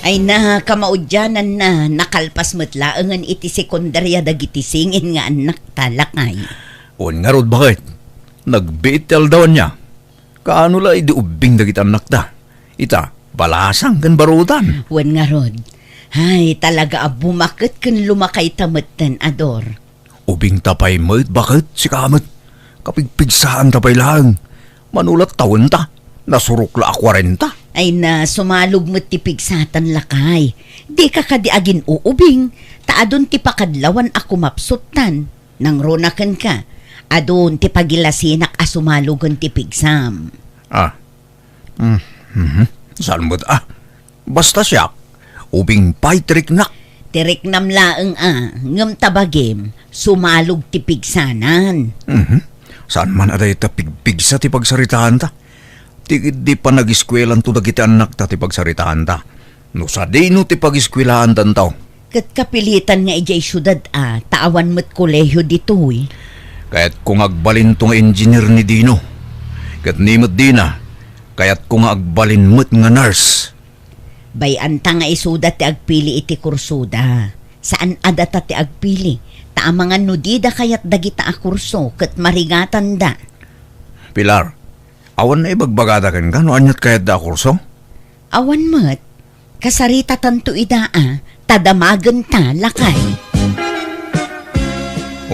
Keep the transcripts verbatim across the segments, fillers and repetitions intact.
Ay na, kamaudiananna, nakalpas met laengen iti sekundaria dagiti singin nga annakta, lakay. Wen ngarud, baket? Nagbiit ti aldaw, ania? Kaano la idi ubbing dagiti annakta? Ita, balasang ken barudan. Wen ngarud, ay, talaga a bumaket ken lumakayta metten, Ador. Ubingta pay met, baket, sika met. Kapigpigsaanta pay laeng. Mano la tawenta, nasurok la a kuarenta. Ay na, sumalog met ti pigsatan, lakay. Dika kadi agin-uubing, ta adun ti pakadlawan a kumapsuttan. Nangruna kenka, adun ti pagilasinak a sumalogen ti pigsam. Ah. Mm, mhm. Saan met, ah? Basta siak, ubing pay ti riknak. Ti riknam laeng a, ngem ta bagim, sumalog ti pigsanan. Mhm. Saan man a dayta pigpigsa ti pagsaritaanta? Ti, di panagiskuelanto dagiti annakta ti pagsaritaanta. No sadino ti pagiskuelaandanto? Ket kapilitan nga idiay siudad a, ta awan met kolehio ditoy. Kayatko nga agbalinto nga engineer ni Dino. Ket ni met Dina, kayatko nga agbalin met nga nurse. Bay-anta nga isuda ti agpili iti kursoda. Saan a data ti agpili, ta amangan no dida kayat dagita a kurso ket marigatanda. Pilar, awan naibagbagada kenka no aniat kayatda a kurso? Awan met. Kasaritatanto ida a, ta damagenta, lakay.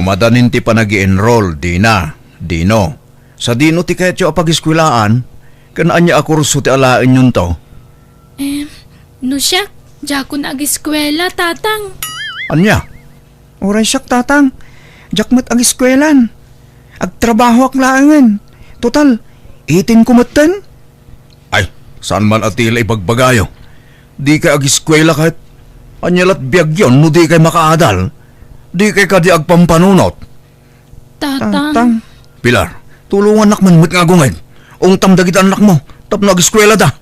Umadanin ti panagi-enroll, Dina, Dino. Sadino ti kayatyo a pagiskuelaan? Ken ania a kurso ti alaenyonto? Em, no siak, diakon agiskuela, Tatang. Ania? Uray siak, Tatang. Diak met agiskuelan. Agtrabahoak laengen. Total, eighteen ko metten. Ay, saan man a ti la ibagbagayo? Dikay agiskuela ket? Ania lat biagyon no dikay makaadal? Dikay kadi agpampanunot? Tatang. Tatang. Pilar, tulongannak man met nga agunged. Ungtam dagiti annakmo tapno agiskuelada.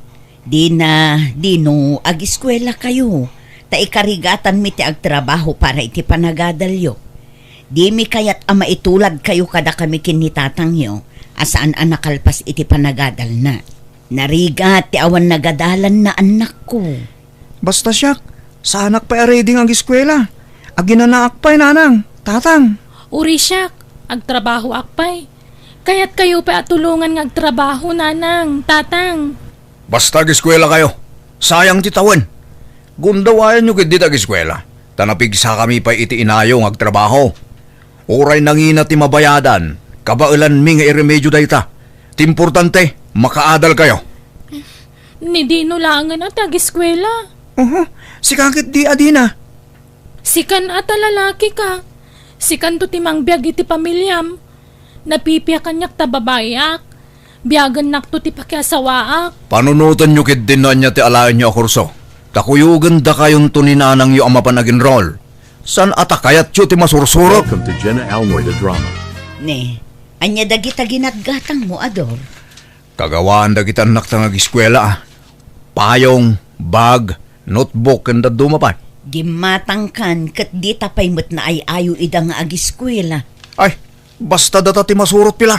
Dina, Dino, agiskuelakayo, ta ikarigatanmi ti agtrabaho para iti panagadalyo. Dimi kayat a maituladkayo kadakami ken ni tatangyo a saan a nakalpas iti panagadalna. Narigat ti awan nagadalanna, annakko. Basta siak, saanak pay a ready nga agiskuela. Aginanaak pay, nanang, tatang. Uri siak, agtrabahoak pay. Kayatkayo pay a tulongan nga agtrabaho, nanang, tatang. Basta agiskuelakayo. Sayang ti tawen. Gundawayanyo ketdi ti agiskuela, ta napigsakami pay iti inayo nga agtrabaho. Uray nangina ti mabayadan, kabaelanmi nga iremedio dayta. Ti importante, makaadalkayo. Ni Dino laengen a ti agiskuela. Uhu, sika ketdi a dina. Sikan a ta lalakika. Sikanto ti mangbiag iti pamiliam. Napipiak kaniak ta babaiak. Biagennakto ti pakiasawaak. Panunotenyo ketdin no ania ti alaenyo a kurso. Ta kuyogendakayonto ni nanangyo a mapan agenrol. Saan a ta kayatyo ti masursurot? Welcome to Jenna Almoy, the drama. Ne, ania dagita ginatgatangmo, Ador? Kagawaan dagiti annakta nga agiskuela, a. Payong, bag, notebook, ken dadduma pay. Gimmatangkan ket dita pay met naay-ayo ida nga agiskuela. Ay, basta data ti masurot, Pilar.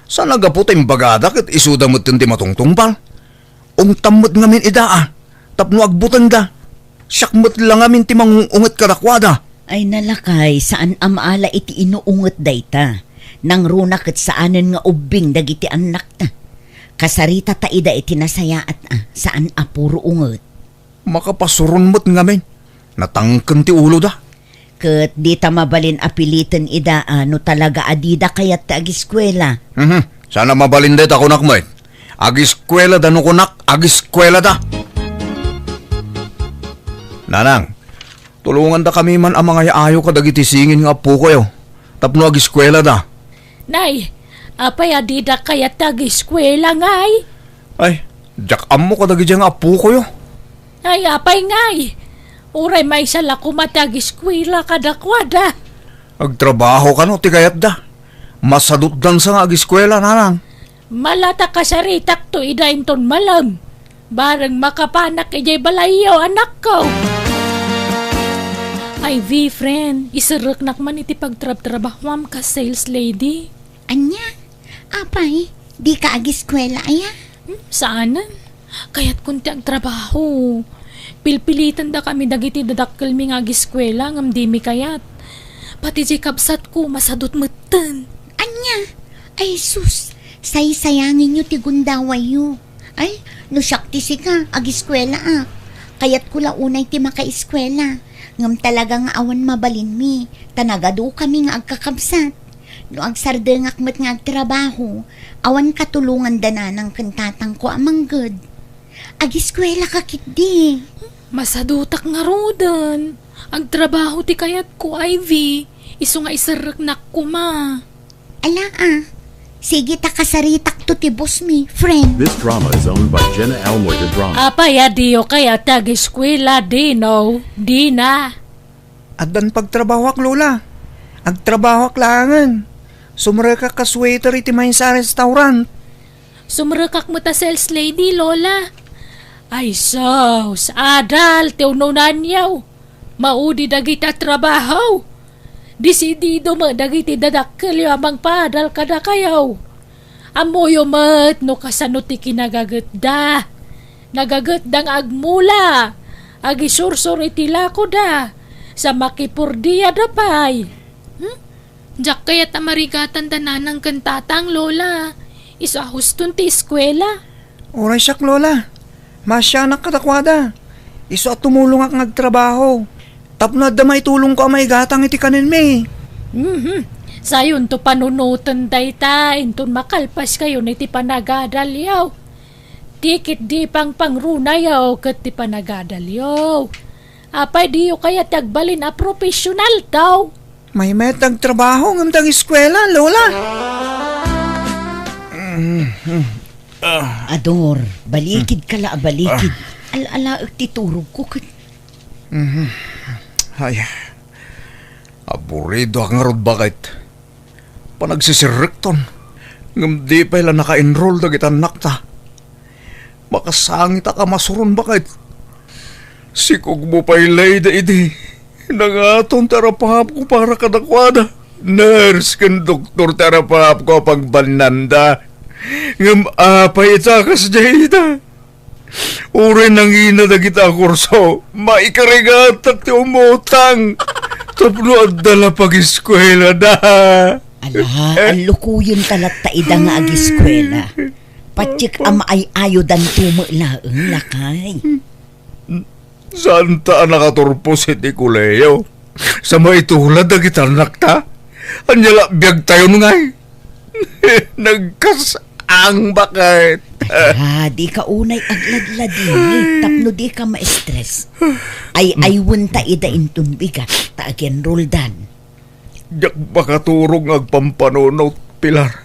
Saan a gapu ta imbagada ket isuda metten ti matungtungpal. Ungtam met ngamin ida, a, tapno agbutengda. Siak met la ngamin ti mangung-unget kadakuada. Ay, nalakay, saan a maala iti inuunget dayta. Nangruna ket saanen nga ubbing dagiti annakta. Kasarita ta ida iti nasayaat a, saan a puro unget. Makapasuron met ngamin. Natangken ti uloda. Ket dita mabalin a piliten ida a no talaga a dida kayat ti agiskuela. Mhm. Saan a mabalin dayta kunak met. Agiskuelada no kunak, agiskuelada. Nanang, tulongandakami man a mangay-ayo kadagiti singin nga appokayo tapno agiskuelada. Nay, apay a dida kayat ti agiskuela, ngay? Ay, diak ammo kadagiti nga appokayo. Ay, apay ngay? Uray maysa la koma ti agiskuela kadakuada. Agtrabaho kano ti kayatda. Masadutdansa nga agiskuela, nanang. Mala ta kasaritakto ida inton malem. Bareng makapanak idiay balayyo, anakko. Ay, V, friend, iserreknak man iti pagtrabtrabahoam kas sales lady. Ania? Apay, dika agiskuela aya? Hmm, saanen. Kayatkon ti agtrabaho. Pilpilitendakami dagiti dadakkelmi nga agiskuela ngem dimi kayat. Pati diay kabsatko, masadut metten. Ania? Ay sus, saysayangenyo ti gundawayyo. Ay, no siak ti sika, agiskuelaak. Kayatko la unay ti makaiskuela. Ngem talaga nga awan mabalinmi, ta nagadukami nga agkakabsat. No agsardengak met nga agtrabaho, awan katulongan da nanang ken tatangko a mangged. Agiskuelaka ketdi. Masadutak ngaruden. Agtrabaho ti kayatko, Ivy. Isu nga iserreknak koma. Ala, a. Sige ta kasaritakto ti bossmi, friend. This drama is owned by Jenna Almoy de Drama. Apay a diyo kayat ti agiskuela, Dino? Dina. Addan pagtrabahoak, Lola. Agtrabahoak laengen. Sumrekak kas waiter iti maysa a restaurant. Sumrekak met a sales lady, Lola. Ay sus, adal ti ununanyo. Maudi dagiti a trabaho. Desidido met dagiti dadakkelyo a mangpaadal kadakayo. Ammoyo met no kasano ti kinagagetda. Nagagetda nga agmula, agisursor iti lakoda, sa makipordiada pay. Hmm? Diak kayat a marigatan da nanang ken tatang, Lola. Isu a huston ti eskuela. Uray siak, Lola. Maasianak kadakuada. Isu a tumulongak nga agtrabaho. Tapno adda maitulongko a maigatang iti kanenmi. Mhm. Sayonto panunoten dayta, inton makalpaskayon iti panagadalyo. Ti ketdi pangpangrunayo ket ti panagadalyo. Apay diyo kayat ti agbalin a professional, daw? Maymayat ti agtrabaho ngem ti agiskuela, Lola. Ador, balikid ka la a balikid. Al-alaek ti turogko ket. Mhm. Ay, aburidoak ngarud, baket. Panagsisirrekton, ngem di pay la naka-enroll dagiti annakta. Makasangitak a masuron, baket. Sikogmo pay layda idi. Nangaton ti arapahapko para kadakuada. Nurse ken doktor ti arapahapko a pagbannanda. Ngem apay ita kasdiay ita? Uray nangina dagita a kurso, maikarigatak ti umutang tapno adda la pagiskuelada. Ala, allukoyenta latta ida nga agiskuela. Patiek a maay-ayodanto met laeng, lakay. Saanta a nakaturpos iti kolehiyo? Sa maitulad dagiti annakta? Ania la biagtayon ngay? Nagkas-ang, baket. Ay, di ka unay agladladingit tapno di ka ma-stress. Ay-aywenta ida inton bigat ta agenroldan. Diak makaturog nga agpampanunot, Pilar.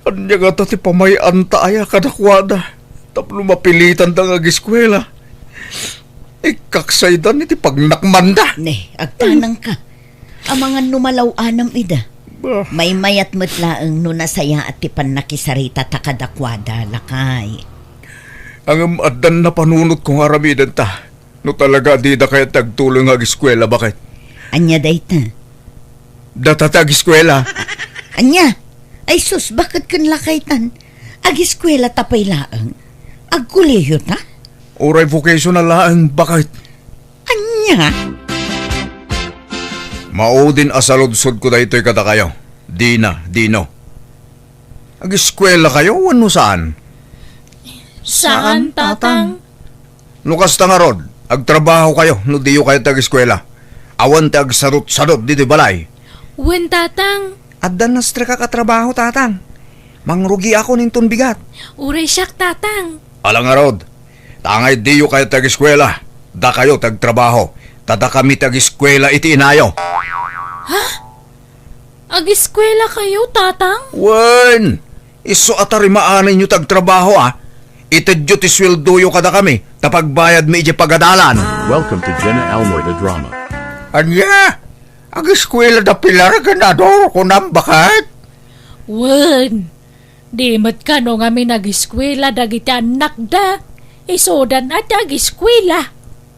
Ania ngata ti pamay-anta aya kadakuada tapno mapilitanda nga agiskuela? Ikkaksaydan iti pagnakmanda. Ne, agtanangka. Amangan no malaw-anam ida. Bah. Maymayat met laeng no nasayaat ti pannakisaritata kadakuada, lakay. Ngem addan napanunotko nga aramidenta. No talaga a dida kayat ti agtuloy nga agiskuela, baket. Ania dayta? Data ti agiskuela. Ania? Ay sus, baket ken lakaytan? Agiskuelata pay laeng? Agkolehio ta? Uray vocational laeng, baket. Ania? Maudin a saludsodko daytoy kadakayo. Dina, Dino. Agiskuelakayo wenno saan? Saan, Tatang. No kasta ngarud, agtrabahokayo no diyo kayat ti agiskuela. Awan ti agsadutsadut ditoy balay. Wen, Tatang. Adda nastrekak a trabaho, Tatang. Mangrugiakon inton bigat. Uray siak, Tatang. Ala ngarud, tangay diyo kayat ti agiskuela, dakayo ti agtrabaho, ta dakami ti agiskuela iti inayo. Ha? Agiskuelakayo, Tatang? Wen, isu a tarimaanenyo ti agtrabaho, a. Itedyo ti sueldoyo kadakami, ta pagbayadmi idiay pagadalan. Welcome to Jenna Almoy the Drama. Ania? Agiskuela da Pilar ken Ador, kunam, baket? Wen, di met kano ngamin agiskuela dagiti annakda, isudan a ti agiskuela.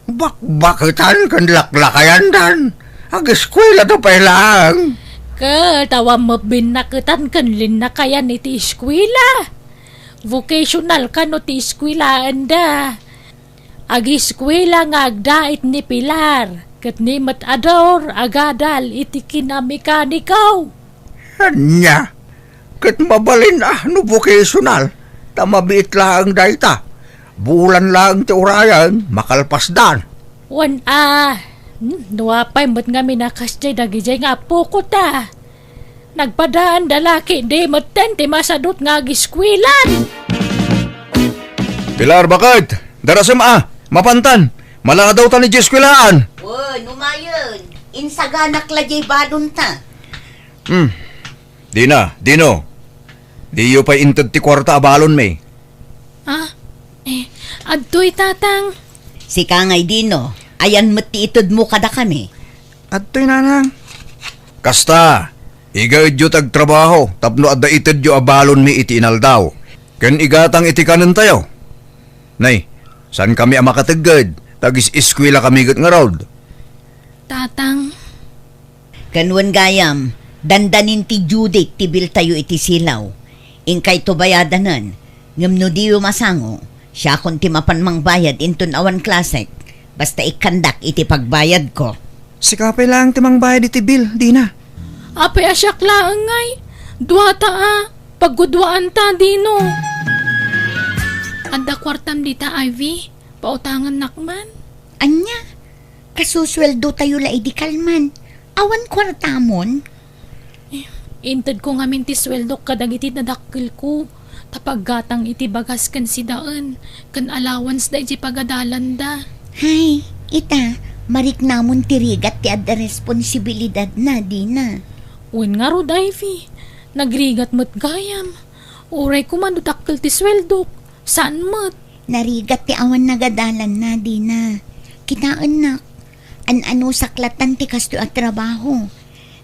Bakbaketan ken laklakayandan. Agiskuela da pay laeng. Ket awan met binnaketan ken linnakayan iti iskuela. Vocational kano ti iskuelaenda. Agiskuela nga agdait ni Pilar, ket ni met a Dor agadal iti kinamekaniko. Ania? Ket mabalin a no vocational, ta mabiit laeng dayta. Bulan laeng ti urayen, makalpasdan. Wen a, hmm, no apay met ngamin a kasdiay dagidiay nga apokota. Nagpadaanda la ketdi metten ti masadut nga agiskuelan. Pilar, baket, darasem a, mapantan, maladawtan idiay eskuelaan. Wen, umayen, insaganak la diay balonta. Hmm, Dina, Dino, diyo pay inted ti kuarta a balonmi. Ah, eh, adtoy, Tatang. Sika ngay, Dino, ayan met ti itedmo kadakami? Adtoy, Nanang. Kasta, igaedyo ti agtrabaho tapno adda itedyo a balonmi iti inaldaw, ken igatang iti kanentayo. Nay, saankami a makategged, ta agis-eskuelakami ket ngarud. Tatang. Ken wen gayam, dandanin ti due date ti biltayo iti silaw. Inkayto bayadanen, ngem no diyo masango, siakon ti mapan mangbayad inton awan klasek, basta ikkandak iti pagbayadko. Sika pay laeng ti mangbayad iti bill, Dina. Apay a siak laeng ngay? Duata a, pagguduaanta, Dino. Adda kuartam dita, Ivy? Pautangannak man. Ania? Kasusueldotayo la idi kalman. Awan kuartamon? Eh, intedko ngamin ti sueldok kadagiti dadakkelko, ta paggatang iti bagas ken sidaen, ken allowance da iti pagadalanda. Hay, ita, mariknamon ti rigat ti adda responsibilidadna, Dina. Wen ngarud, Ivy, nagrigat met gayam. Uray koma no dakkel ti sueldok, saan met. Narigat ti awan nagadalanna, Dina. Kitaennak, an-anusak latan ti kastoy a trabaho.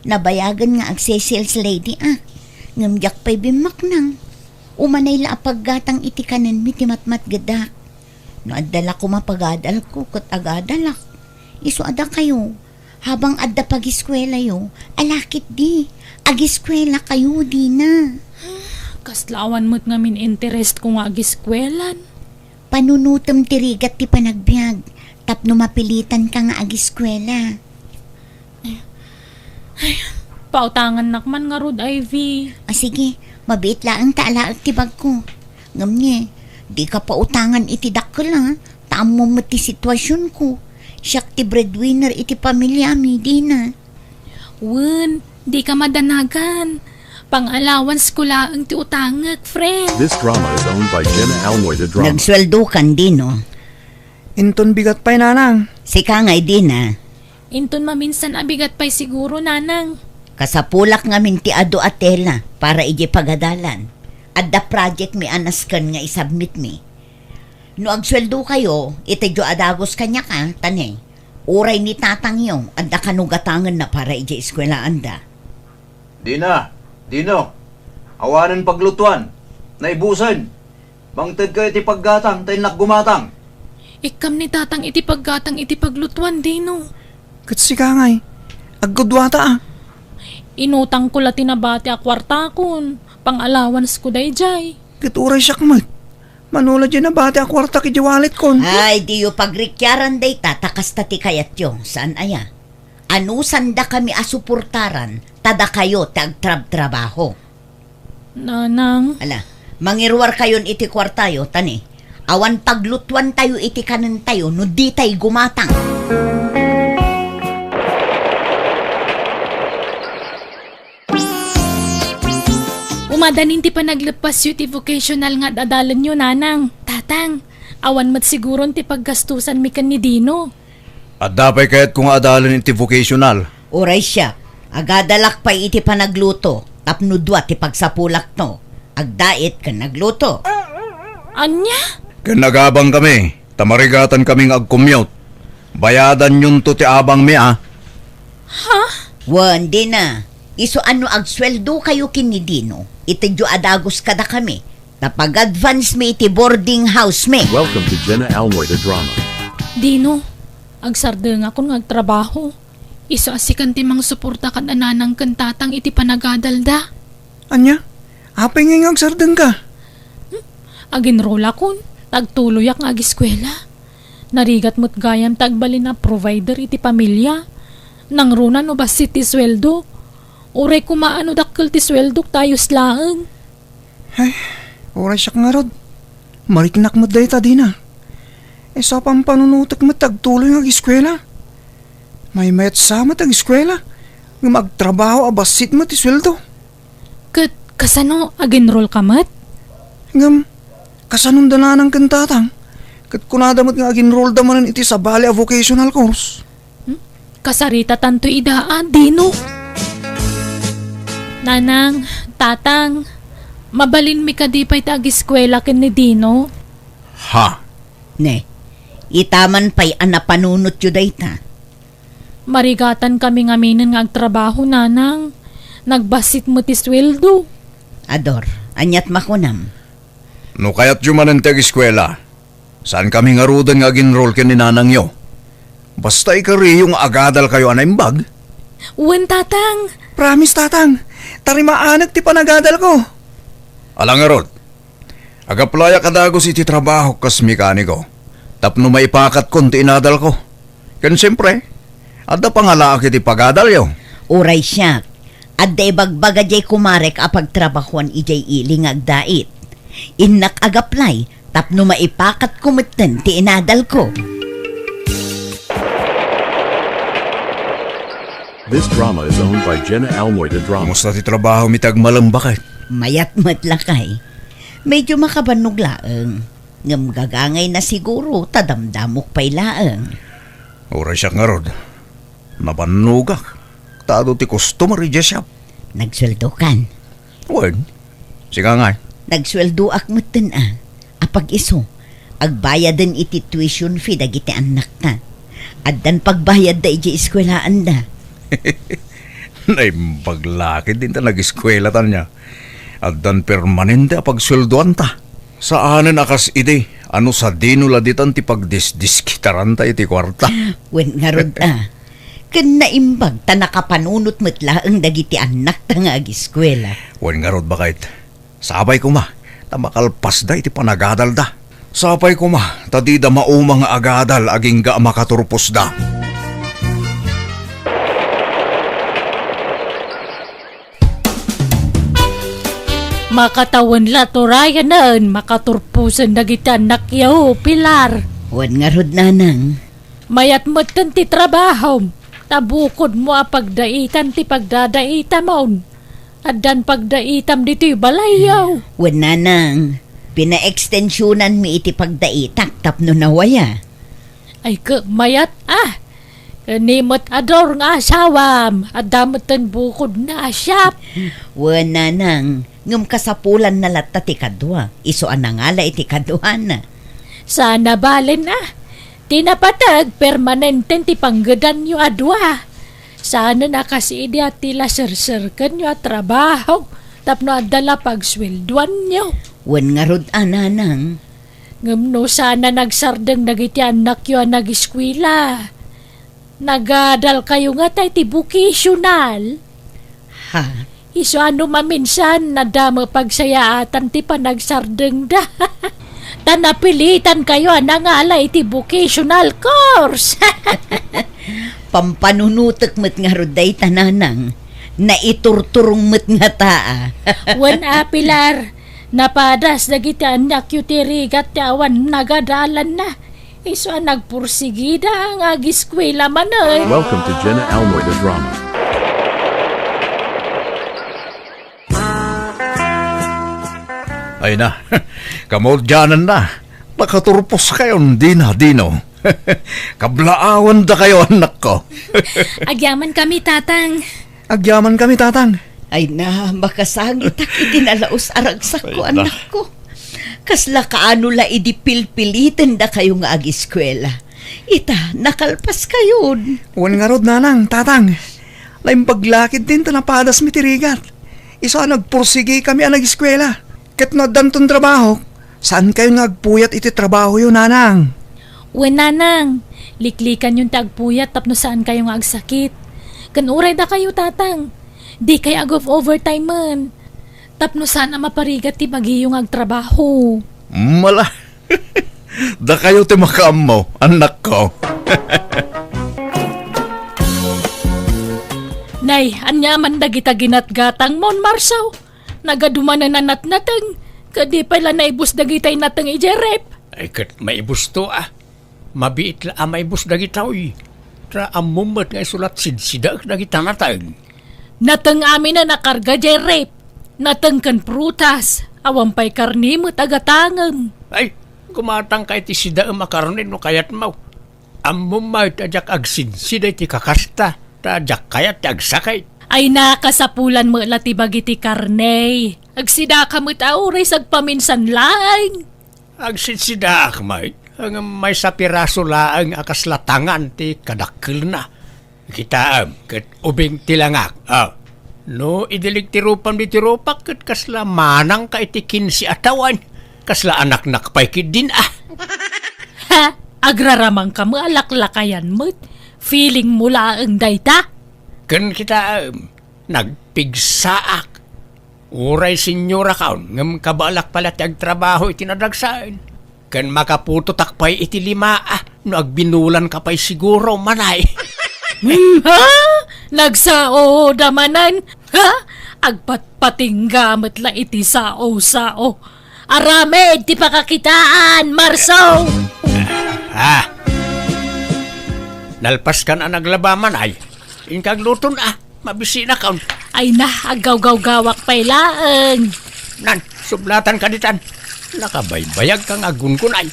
Nabayagen nga agse-sales lady ak, ngem diak pay bimmaknang. Umanay la a paggatang iti kanenmi ti matmatgedak. No adda la koma pagadalko ket agadalak. Isu a dakayo, habang adda pagiskuelayo, ala ketdi, agiskuelakayo, Dina. Kasla awan met ngamin interestko nga agiskuelan. Panunotem ti rigat ti panagbiag tapno mapilitanka nga agiskuela. Ay, pautangannak man ngarud, Ivy. O sige, mabiit laeng ta alaek ti bagko. Ngem ni, dika pautangan iti dakkel, a, ta ammom met ti situasionko. Siak ti breadwinner iti pamiliami, Dina. Wen, dika madanagan. Pang-allowance ko laeng ti utangek, friend. This drama is owned by Jenna Almoy de Drama. Nagsueldokan, Dino. Inton bigat pay, Nanang. Sika ngay, Dina. Inton maminsan a bigat pay siguro, Nanang. Kasapulak ngamin ti adu a tela para iti pagadalan. Adda project mi a nasken nga isubmit mi. No agsueldo kayo, itedyo a dagus kaniak, a, ta ni, uray ni tatangyo, adda kano gatangenna para iti eskuelaanda. Dina, Dino, awanen paglutuan, naibusen. Mangted kayo iti paggatang, ta innak gumatang. Ikkam ni tatang iti paggatang iti paglutuan, Dino. Ket sika ngay, agguduata, a. Inutangko la ti nabati a kuartakon, pang-allowance ko daydiay. Ket uray siak met. Mano la diay nabati a kuartak idiay wallet kon. Ay, diyo pagrikiaran dayta, ta kasta ti kayatyo. Saan aya? Anusandakami a suportaran, ta dakayo ti agtrabtrabaho. Nanang. Ala, mangiruar kayon iti kuartayo, ta ni, awan paglutuantayo iti kanentayo no ditay gumatang. Umadanin ti panagleppasyo iti vocational nga ad-adalenyo, Nanang. Tatang, awan met siguron ti paggastusanmi ken ni Dino. Adda pay kayatko nga adalen iti vocational? Uray siak, agadalak pay iti panagluto, tapno dua ti pagsapulakto, agdait ken agluto. Ania? Ken agabangkami, ta marigatankami nga agcommute. Bayadanyonto ti abangmi, a. Ha? Wen, Dina, isu a no agsueldokayo ken ni Dino, itedyo a dagus kadakami, ta pag-advance mi iti boarding house mi. Welcome to Jenna Almoy the Drama. Dino, agsardengakon nga agtrabaho. Isu a sikan ti mangsuporta kad a nanang ken tatang iti panagadalda. Ania? Apay ngay nga agsardengka? Hmm? Aginrolakon, ta agtuloyak nga agiskuela. Narigat met gayam ta agbalin a provider iti pamilia. Nangruna no bassit ti sueldo. Uray koma no dakkel ti sueldok ta ayos laeng. Ay, uray siak ngarud. Mariknak met dayta dina. Isu a pampanunotek met ti agtuloy nga agiskuela. Maymayat sa met agiskuela, ngem agtrabaho a bassit met ti sueldo. Ket kasano, ag-enroll ka met? Ngem, kasanon da nanang ken tatang? Ket kunada met nga ag-enroll da manen iti sabali a vocational course. Hmm? Kasaritatanto ida a, Dino. Nanang, tatang, mabalinmi kadi pay ti agiskuela ken ni Dino? Ha? Ne, itaman pay a napanunotyo dayta. Marigatan kami ngaminen nga agtrabaho, nanang. Nagbassit met ti sueldo. Ador, aniat makunam? No kayatyo manen ti agiskuela, saan kami ngaruden nga ag-enroll ken ni nanangyo. Basta ikariyo nga agadalkayo a naimbag. Wen, tatang. Promise, tatang. Tarimaanek ti panagadalko. Ala ngarud, ag-applyak a dagus iti trabahok kas mekaniko tapno maipakatkon ti inadalko. Ken siempre, adda pangalaak iti pagadalyo. Uray siak, adda ibagbaga diay kumarek a pagtrabahuan idiay ili nga agdait. Innak ag-apply tapno maipakatko metten ti inadalko. This drama is owned by Jenna Almoy, the drama. Kumusta ti trabaho mi ti agmalem, baket? Mayat met, lakay. Medyo makabannog laeng. Ngem gagangayna siguro ta damdamok pay laeng. Uray siak ngarud, nabannogak ta adu ti customer idiay shop. Nagsueldokan? Wen, sika ngay? Nagsueldoak metten a. Apag-isu, agbayaden iti tuition fee dagiti annakta. Addan pagbayadda idiay eskuelaanda. Naimbag la ketdin ta nag-eskuelatan nia. Addan permanente a pagsueldoanta. Saanen a kas idi, a no sadino la ditan ti pagdisdiskitaranta iti kuarta. Wen ngarud a. Ken naimbag ta nakapanunot met laeng dagiti annakta nga agiskuela. Wen ngarud, baket. Sapay koma ta makalpasda iti panagadalda. Sapay koma ta dida mauma nga agadal agingga a makaturposda. Makatawen la turayanen, makaturposen dagiti annakyo, Pilar. Wen ngarud, nanang. Mayat metten ti trabahom, ta bukodmo a pagdaitan ti pagdadaitamon. Addan pagdaitam ditoy balayyo. Wen, nanang, pinaekstensionanmi iti pagdaitak tapno nawaya. Ay, ket mayat a. Ken ni met Ador nga asawam, adda metten bukodna a shop. Wen, nanang, ngem kasapulanna latta ti kadua, isu a nangala iti kaduana. Saan a balen a. Ti napateg, permanenten ti panggedanyo a dua. Saanen a kas idi a ti la serserkenyo a trabaho tapno adda la pagsueldoanyo. Wen ngarud a, nanang. Ngem no saan a nagsardeng dagiti annakyo a nagiskuela, nagadalkayo ngata iti vocational. Ha? Isu a no maminsan, adda met pagsayaatan ti panagsardengda. Ta napilitankayo a nangala iti vocational course. Pampanunotek met ngarud dayta, nanang. Naiturturong met ngata a. Wen a, Pilar, napadas dagiti annakyo ti rigat ti awan nagadalanna. Isu a nagpursigida nga agiskuela manen. Welcome to Jenna Almoy the Drama. Ay na, kamaudiananna. Nakaturposkayon dina, Dino. Kablaawandakayo, annakko. Agyamankami, Tatang. Agyamankami, Tatang. Ay na, makasangitak iti nalaus a ragsakko, ay na, annakko. Kasla kaano la idi pilpilitendakayo nga agiskuela. Ita, nakalpaskayon. Wen ngarud, nanang, tatang. Naimbag la ketdin ta napadasmi ti rigat. Isu a nagpursigikami a nagiskuela. Ket no addanton trabaho, saankayon nga agpuyat iti trabahoyo, nanang. Wen, nanang, liklikanyon ti agpuyat tapno saankayo nga agsakit. Ken uray dakayo, tatang, dikay ag-overtime-en. Tapno saan a maparigat ti bagiyo nga agtrabaho. Mala. Dakayo ti makaammo, annakko. Nay, ania man dagita ginatgatangmon, Marso? Nagadumanen a natnateng, ket di pay la naibus dagitay nateng idiay ref. Ay, ket maibusto, a. Mabiit la a maibus dagitoy. Ta ammom met nga isu la sidaek dagita nateng. Nateng aminen a karga diay ref. Nateng ken prutas. Awan pay karne met a gatangem. Ay, gumatangka iti sidaem a karne no kayatmo. Ammom met a diak agsidsida iti kakasta, ta diak kayat ti agsakit. Ay, nakasapulan met la ti bagi ti karne. Agsidaka met a uray sagpaminsan laeng. Agsitsidaak met, ngem maysa piraso laeng a kasla tangan ti kadakkelna. Kitaem, ket ubing ti langak. Ah, no idilig ti rupam ditoy rupak, ket kasla manangka iti kinse a tawen. Kasla anaknak pay ketdin, a. Ha? Agraramangka met a laklakayan met. Feeling mo laeng dayta? Ken kitaem, nagpigsaak. Uray senyorakon, ngem kabaelak pay la ti agtrabaho iti nadagsen. Ken makaputotak pay iti lima, a, no agbinulanka pay siguro, manay. Hmm, ha? Nagsaoda manen? Ha? Agpatpatingga met la iti sao-sao. Aramid ti pakakitaan, Marso! Ah! Nalpaskan a naglaba, manay. Inka agluton, a. Mabisinakon. Ay na, aggawgawgawak pay laeng. Nan, sublatanka ditan. Nakabaybayagka nga aggungunay.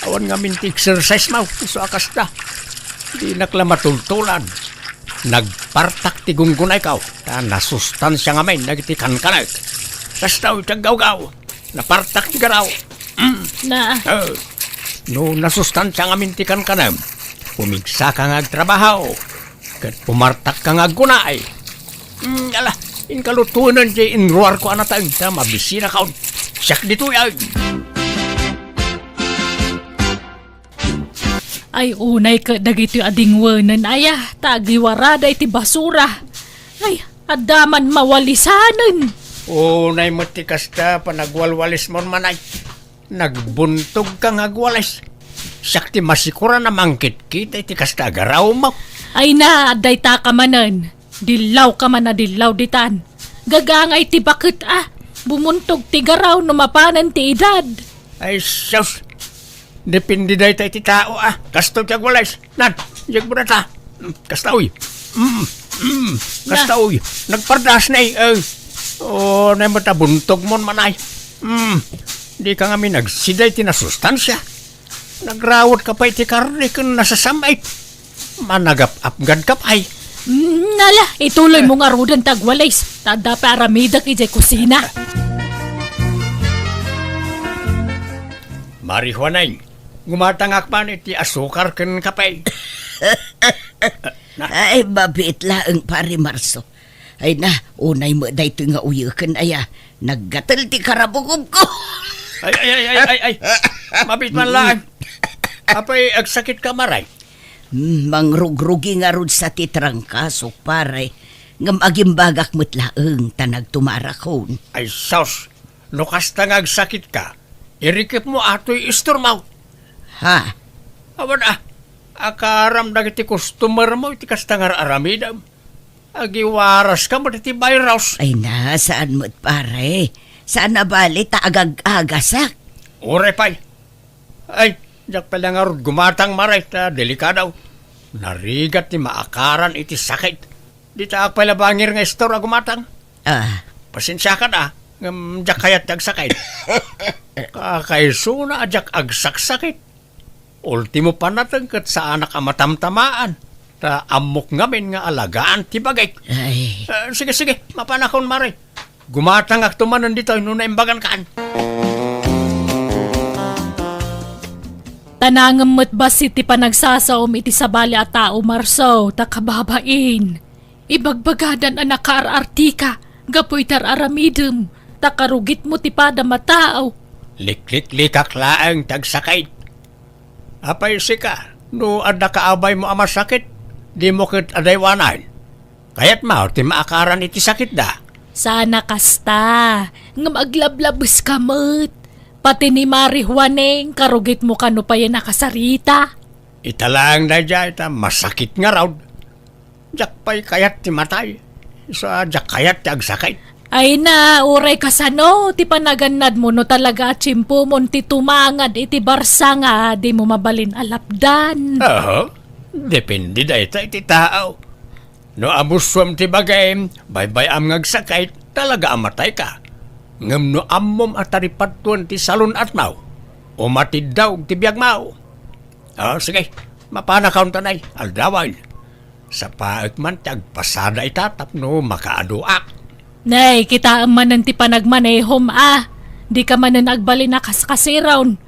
Awan ngamin ti exercise mo, isu a kasta. Dinak la matultulan. Nagpartak ti gungunayko, ta nasustansia ngamin dagiti kankanek. Kasta ti aggawgaw. Napartak ti garaw. Mm. Na. Eh, no nasustansia ngamin ti kankanem, pumigsaka nga agtrabaho, ket pumartakka nga aggunay. Mm, ala, inka lutoen ti inruarko a nateng ta mabisinakon. Siak ditoy, ay. Ay, unay ket dagitoy a dingwenen, aya, ta agiwarada iti basura. Ay, adda man mawalisanen. Unay met ti kasta, panagwalwalismon, manay. Nagbuntogka nga agwalis. Siak ti masikuran a mangkitkita iti kasta a garawmo. Ay na, addaytaka manen. Dillawka man a dillaw ditan. Gagangay ti baket, a. Bumuntog ti garaw no mapanen ti edad. Ay, sus. Depende dayta iti tao, a. Kastoy ti agwalis. Nan, diak mo data. Mm, kasta, uy. Mm, mm, kasta, uy. Nagpardas na, eh. Eh. Oh, nay met a buntogmon, manay. Mm. Dika ngamin agsida iti nasustansia. Nagrawotka pay iti karne ken nasasam-it. Managap-apgadka pay. Mm, ala, ituloymo ngaruden ti agwalis. Ta adda pay aramidek idiay kusina. Mari Juaneng, gumatangak man iti asukar ken kape. Na. Ay, mabiit laeng, Pare Marso. Ay na, unay met daytoy nga uyeken, aya. Naggatel ti karabukobko. Ay, ay, ay, ay, ay, ay. Mabiit man laeng. Apay, agsakitka, Mari? Hmm, mangrugrugi ngarud sa ti trangkasok, pare. Ngem agimbagak met laeng ta nagtumarakon. Ay, sus. No kasta nga agsakitka, irikepmo atoy istormo. Ha? Awan a, akaram dagiti customermo iti kasta nga ar-aramidem. Agiwaraska met iti virus. Ay na, saan met, pare? Saan a bali ta agag-agasak? Uray pay. Ay, diak pay la ngarud gumatang, Mari, ta delikado. Narigat ti maakaran iti sakit. Dita ak pay la bangir nga istor a gumatang. Ah. Pasensiakan a, ngem diak kayat ti agsakit. Kakaisuna a diak agsaksakit. Ultimo panateng ket saanak a matamtamaan. Ta ammok ngamin nga alagaan ti bagik. Ay. Eh, sige, sige, mapanakon, Mari. Gumatangakto manen ditoy no naimbagankan. Ta nangem met bassit ti panagsasaom iti sabali a tao, Marso, ta kababain. Ibagbagadan a nakaar-artika gapu iti ar-aramidem, ta karugitmo ti padam a tao. Likliklikak laeng ti agsakit. Apay sika, no adda kaabaymo a masakit, dimo ket adaywanan? Kayatmo ti maakaran iti sakitda? Saan a kasta, ngem aglablabeska met. Pati ni Mari Juaneng, karugitmo kano payen a kasarita? Ita laeng daydiay ta masakit ngarud. Diak pay kayat ti matay. Isu a diak kayat ti agsakit. Ay na, uray kasano ti panagannadmo no talaga a tiempomon ti tumangad iti barsa nga dimo mabalin a lapdan? Aha. Depende dayta iti tao. No amusuam ti bagim, baybay-am nga agsakit, talaga a matayka. Ngem no ammom a taripadtuan ti salun-atmo, umatiddaw ti biagmo. O, sige, mapanakon ta nay, aldawen. Sapaek man ti agpasada ita tapno makaaduak. Nay, kitaem manen ti panagmanehom a. Dika manen agbalin a kaskasiron.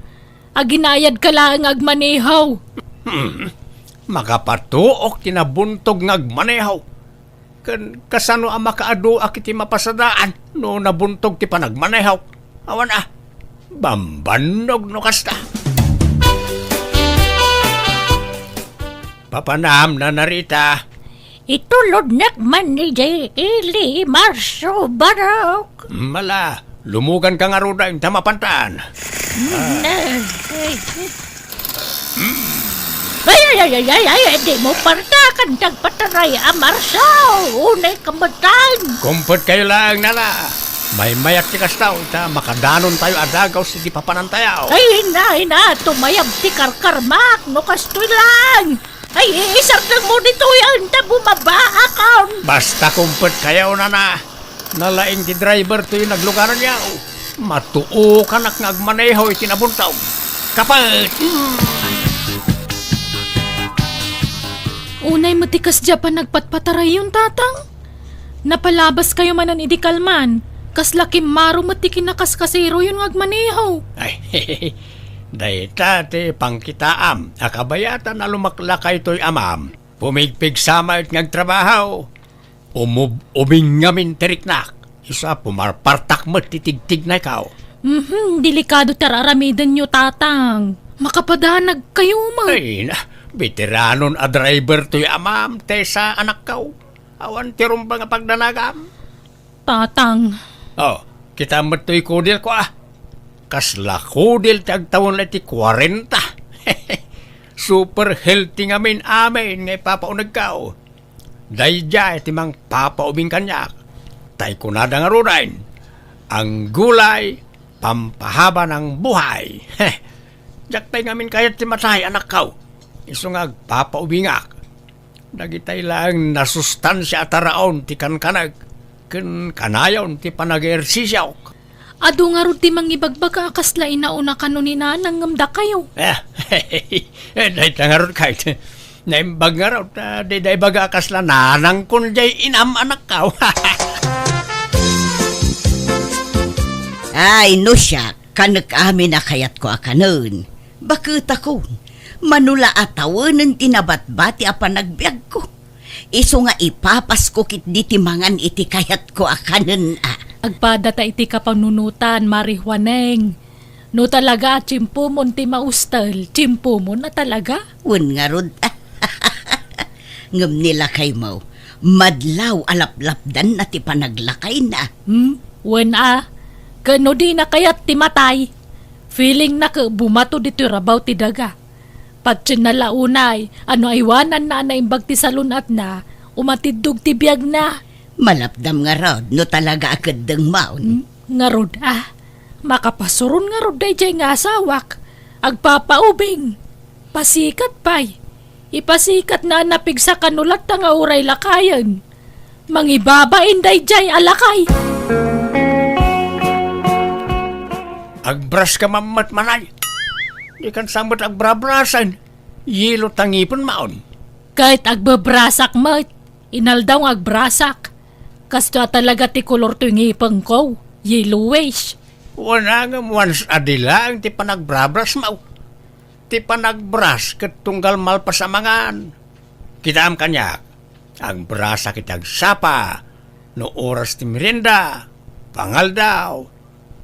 Aginayadka laeng agmaneho. Hmm. Makapatuok ti nabuntog nga agmaneho. Ken kasano a makaaduak iti mapasadaan no nabuntog ti panagmanehok? Awan a, bambannog no kasta. Papanam, Nana Rita. Itulodnak man idiay ili, Marso Barok. Mala, lumuganka ngaruden ta mapantan. Mm, eh, eh. Ay, ay, ay, ay, ay, ay, dimo partakan ti agpataray a Marso. Unay kametan. Kumpetkayo laeng, Nana. Maymayat ti kasta, ta makadanontayo a dagus iti papanantayo. Ay, ina, ina, tumayab ti karkarmak, no kastoy laeng. Ay, isardengmo ditoy, anta bumabaakon. Basta kumpetkayo, Nana. Nalaing ti driver toy naglugaranyo. Matuokanak nga agmaneho iti nabuntog. Kapet! Hmm. Unay met ti kasdiay a panagpatpatarayon, Tatang. Napalabaskayo manen idi kalman. Kasla kimmaro met ti kinakaskasiroyon nga agmaneho. Ay, dayta ti pangkitaam a kabayatan a lumaklakay toy amam. Pumigpigsa met nga agtrabaho. Umub-ubing ngamin ti riknak. Isu a pumarpartak met ti tigtignayko. Mhm, delikado ti ar-aramidenyo, Tatang. Makapadanagkayo met. Ay, na, beteranon a driver toy amam, Tessa, anakko. Awan ti rumbeng a pagdanagam. Tatang. O, kitaem met toy kudelko, a. Kasla kudel ti agtawen la iti kuarenta. Super healthy ngamin amin nga ipapaunegko. Daydiay ti mangpapaubing kaniak. Tay kunada ngaruden, "Ang gulay, pampahaba ng buhay." Diak pay ngamin kayat ti matay, anakko. Isu nga agpapaubingak. Dagitay laeng nasustansia a taraon ti kankanek ken kanayon ti panag-ehersisiok. Adu ngarud ti mangibagbaga a kasla inauna kano ni nanang ngem dakayo. Eh, eh, dayta ngarud kayat. Naimbag ngarud, a, dayta ibaga a kasla nanangkon diay inam, anakko. Ay, no siak, kanek amin a kayatko a kanen. Baketakon, mano la a tawenen ti nabatbati a panagbiagko. Isu nga ipapasko ketdi ti mangan iti kayatko a kanen a. Agpadata iti kapanunotan, Mari Juaneng. No talaga a tiempomon ti maustel, tiempomon a talaga. Wen ngarud. Ngem ni lakaymo, madlaw a laplapdanna ti panaglakayna. Hmm? Wen a, ken no dina kayat ti matay, feelingna ket bumato ditoy rabaw ti daga. Patienna la unay a no aywananna a naimbag ti salun-atna, umatiddog ti biagna. Malapdam ngarud no talaga a keddengmon. Hmm? Ngarud a, makapasuron ngarud daydiay nga asawak. Agpapaubing. Pasikat pay. Ipasikatna a napigsa kano latta nga uray lakayen. Mangibabain daydiay a lakay. Agbras ka mammet manay. Dikan sa met agbrabrasen. Yelo ta ngipenmon. Ket agbebrasak met. Inaldaw nga agbrasak. Kastoy a talaga ti kolor toy ngipengko. Yellowish. Wen a ngem once a day laeng ti panagbrabrasmo. Ti panagbras ket tunggal malpas a mangan. Kitaem kaniak, agbrasak iti agsapa, no oras ti merienda, pangaldaw,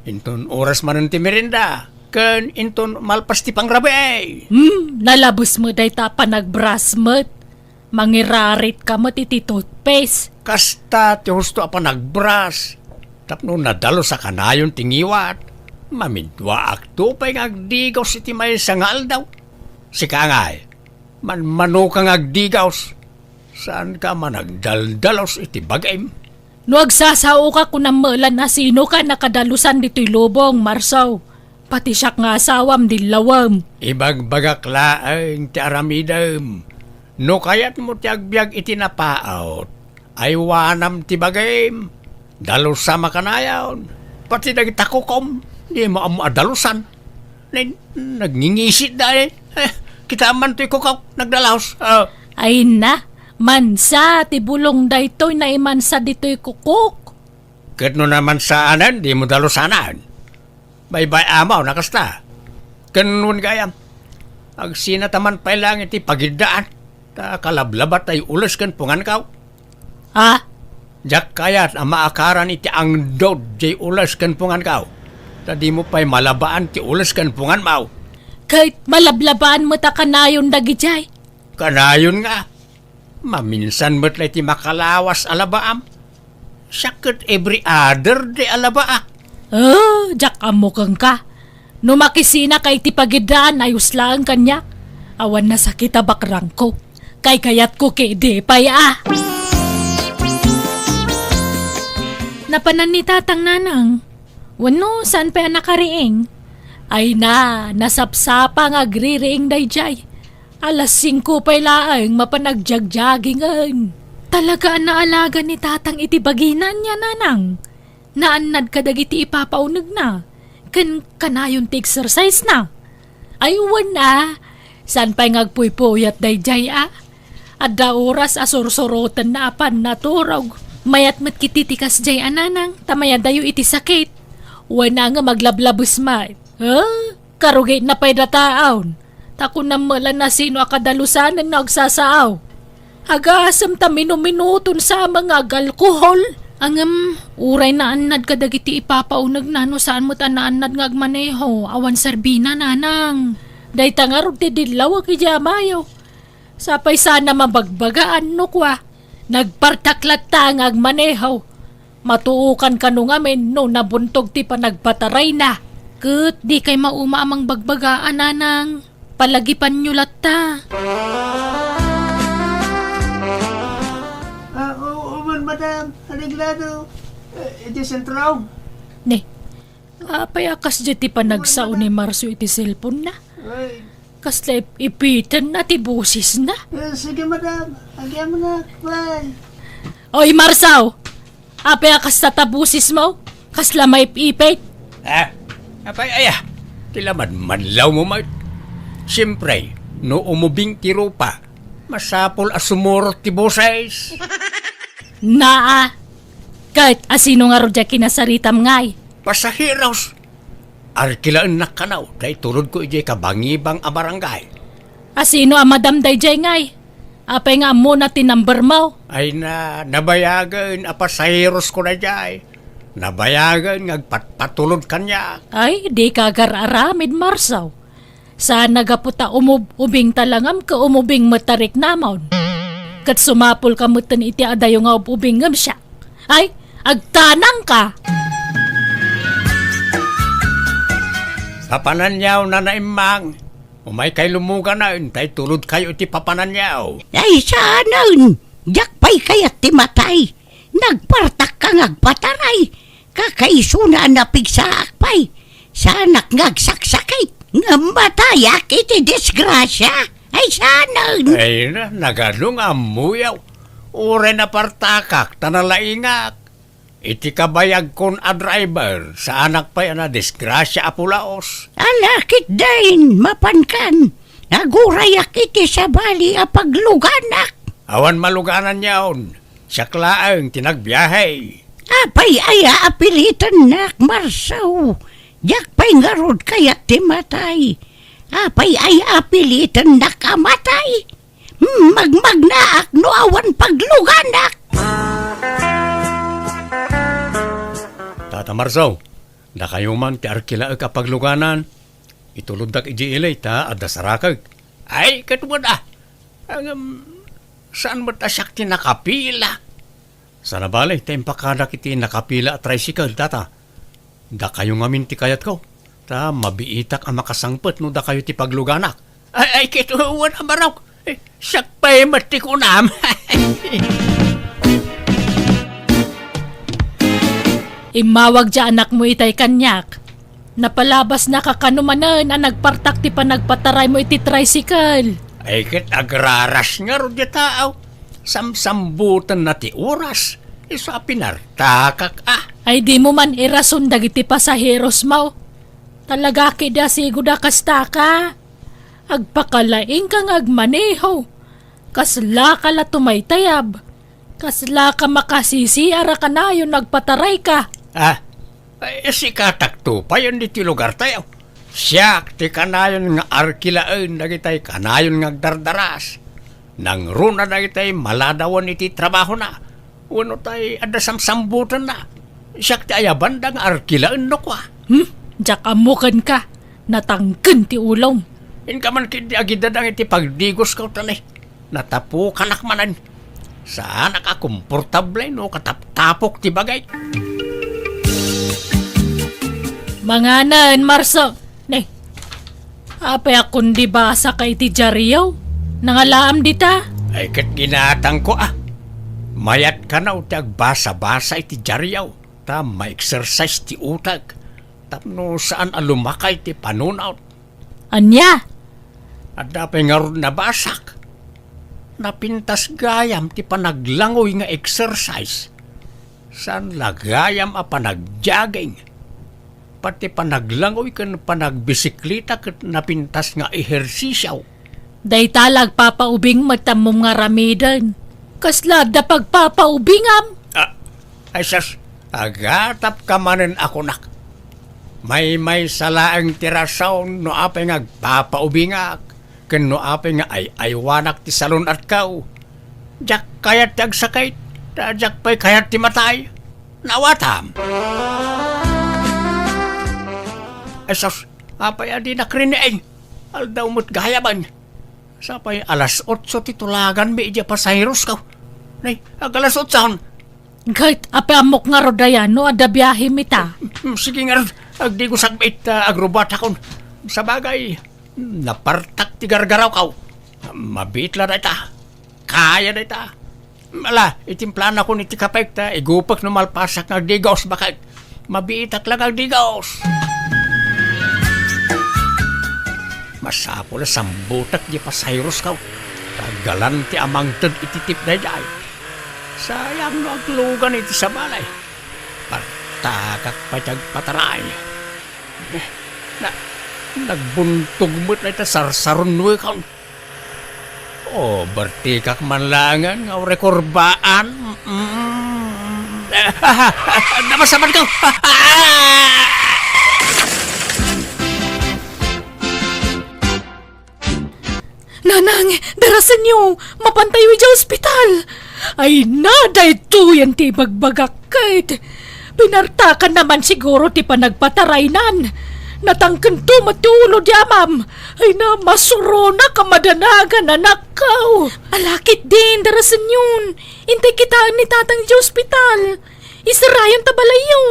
inton oras manen ti merienda, ken inton malpas ti pangrabii. Hmm, nalabes met dayta a panagbras met. Mangirarit ka met iti toothpaste. Kasta ti husto a panagbras. Tapno nadalus a kanayon ti ngiwat. Mamidwaakto pay nga agdigos iti maysa nga aldaw. Sika ngay, manmanoka nga agdigos. Saanka a managdaldalus iti bagim. No agsasaoka, kunam met la no sinoka a nakadalusan ditoy lubong, Marsaw. Pati siak nga asawam, dillawem. Ibagbagak laeng ti aramidem. No kayatmo ti agbiag iti napaut, aywanam ti bagim. Dalusam a kanayon. Pati dagita kukom, dimo ammo a dalusan. Nen, nagngingisi da, eh. Eh, kitaem man toy kukok, nagdalus. Ah. Ay na, mansa ti bulong daytoy, naimansa ditoy kukok. Ket no namansaanen, dimo dalusanen. Baybay-am a kasta. Ken wen gayam, agsinataman pay laeng iti pagiddaan, ta kalablaba tay ules ken pungankaw. Ha? Diak kayat a maakaran iti angdod jay ules ken pungankaw, ta dimo pay malabaan ti ules ken punganmaw. Ket malablabaan met a kanayon dagidiay. Kanayon nga, maminsan met la iti makalawas a labaam. Siak ket every other day a labaak. Oh, diak ammo kenka. No makisinaka iti pagiddaan, ayos laeng kaniak. Awan nasakit a bakrangko. Kaykayatko ketdi pay a. Napanan ni Tatang, Nanang? Wenno, saan pay a nakariing? Ay na, nasapsapa nga agririing daydiay. Alas singko pay laeng mapan agjagjagingen. Talaga a naalaga ni Tatang iti bagina ania, Nanang? Naannad kadagiti ipapaunegna, ken kanayon ti exercise na. Ay, wen a, saan pay nga agpuypuyat daydiay a? Adda oras a sursurotenna a pannaturog. Mayat met ketdi ti kasdiay a, Nanang, ta mayadayo iti sakit. Wen a, ngem aglablabes met. Huh? Karugitna pay dataon, ta kunam met la no sino a kadalusanen no agsasaaw. Agasem ta minuminuton sa nga agalkohol. Ngem, uray naannad kadagiti ipapaunegna no saan met a naannad nga agmaneho, awan serbina, Nanang. Dayta ngarud ti dillawek idiay bayo. Sapay sana mabagbagaan no kua, nagpartak latta nga agmaneho. Matuokan kano ngamin no nabuntog ti panagpatarayna. Ket dikay mauma a mangbagbaga a, Nanang. Palagipanyo latta. Ah, oo, oo man, madam. Areglado. Eh, iti sentro. Ne, apay a kasdiay ti panagsao ni Marso iti cellphone na? Ay. Kasla ip-, ipiten na ti boses na? Eh, sige, madam. Agyamanak. Bye. Oy, Marso! Apay a kasta ta boses mo? Kasla maip-ipit? Ah, apay aya? Ti lamadmadlaw mo met. Siyempre, no umubing ti rupa, masapul a sumurot ti boses. Naa, ket asino ngarud diay kinasaritam ngay? Pasaheros. Arkilaennak kano, ta itulodko idiay kabangibang a barangay. Asino a madam daydiay ngay? Apay nga ammona ti number mo? Ay na, nabayagen a pasaherosko daydiay. Nabayagen nga agpatpatulod kaniak. Ay, dika agar-aramid, Marso. Saan a gapu ta umub-, ubing ta langam ket umubing met ta riknamon. Ket sumapulka metten iti adayo nga ub-ubing ngem siak. Ay, agtanangka! Papananyo, Nana Immang, umaykay lumuganen, ta itulodkayo iti papananyo. Ay, saanen! Diak pay kayat ti matay. Nagpartakka nga agpataray. Kakaisuna a napigsaak pay. Saanak nga agsaksakit. Ngem matayak iti disgrasia. Ay, saanen! Ay na, nagano nga ammoyo? Uray napartakak, ta nalaingak. Iti kabayagkon a driver, saanak pay a nadisgrasia a pulaos. Ala, ketdin, mapankan. Nagurayak iti sabali a pagluganak. Awan malugananyon. Siak laeng ti nagbiahe. Apay aya a pilitennak, Marso? Diak pay ngarud kayat ti matay. Apay aya a pilitennak a matay? Hmm, magmagnaak no awan pagluganak. Tata Marso, dakayo man ti arkilaek a pagluganan. Ituloddak idiay ili ta adda sarakek. Ay, ket wen a. Ngem, saan met a siak ti nakapila? Sana bale, ta impakadak iti nakapila a tricycle, tata. Dakayo ngamin ti kayatko. Ta mabiitak a makasangpet no dakayo ti pagluganak. Ay, ay, ket wen a barok. Eh, siak pay met ti kunam. Immawag ti anakmo itay kaniak. Napalabasnaka kano manen a nagpartak ti panagpataraymo iti tricycle. Ay, ket agraras ngarud ti tao. Samsambutenna ti oras. Isu a pinartakak, ah. Ay, dimo man irason dagiti pasaherosmo. Talaga ketdi a sigud a kastaka. Agpakalaingka nga agmaneho. Kaslaka la tumaytayab. Kaslaka makasisiar a kanayon no agpatarayka. Ah, ay, sikatakto payen ditoy lugartayo. Siak ti kanayon nga arkilaen dagitay kanayon nga agdardaras. Nangruna dagitay maladawen iti trabahona. Wenno tay adda samsambutenna. Siak ti ayabanda nga arkilaen no kua. Hmm? Diak ammo kenka. Natangken ti ulom. Inka man ketdi agidadang iti pagdigosko, tani. Natapukanak manen. Saanak a komportable no kataptapok ti bagik. Manganen, Marso. Ne. Apay a kundi basaka iti diario? Nangalaam dita? Ay, ket ginatangko, ah. Mayat kano ti agbasa-basa iti diario. Ta ma-exercise ti utek. Tapno saan a lumakay ti panunot. Ania? Adda pay ngarud nabasak. Napintas gayam ti panaglangoy nga exercise. Saan la gayam a panagjogging. Pati panaglangoy ken panagbisikleta ket napintas nga ehersisio. Dayta la agpapaubing met ammom nga aramiden. Kasla adda pagpapaubingam? Ah, ay sus, agatapka manen a kunak. Maymaysa laeng ti rason no apay nga agpapaubingak, ken no apay nga ay-aywanak ti salun-atko. Diak kayat ti agsakit, ta diak pay kayat ti matay. Naawatam. Ay sus, apay a dinak riniing? Aldaw met gayamen. Sapay alas otso ti tulaganmi idiay pasaherosko. Nay, ag-alas otso. Ket, apay ammok ngarud aya no adda biahemi ta? Mm, sige ngarud, agdigosak met ta agrubatakon. Sabagay, napartak ti gargarawko. Mabiit la dayta. Kaya dayta. Ala, itimplanakon iti kapek ta igupek no malpasak nga agdigos, baket. Mabiitak la nga agdigos. Masapul a sambutek diay pasaherosko. Ta galante a mangted iti tip daydiay. Sayang no aglugan iti sabali. Partakak pay ti agpataray. Na, nagbuntog met dayta sarsarunoekon. Oh, bertikak man laengen nga urekurbaan. Mm. Ah, ah, ah, ah, napasaman ko. Ah, ah! Nanang, darasenyo, mapantayo idiay ospital. Ay na, daytoyen ti ibagbagak ket. Pinartakanna man siguro ti panagpataraynan. Natangkento met ti ulo di amam. Ay na, masuronak a madanagan, anakko. Ala ketdin, darasenyon. Intay kitaen ni tatang idiay ospital. Isarayon ta balayyo.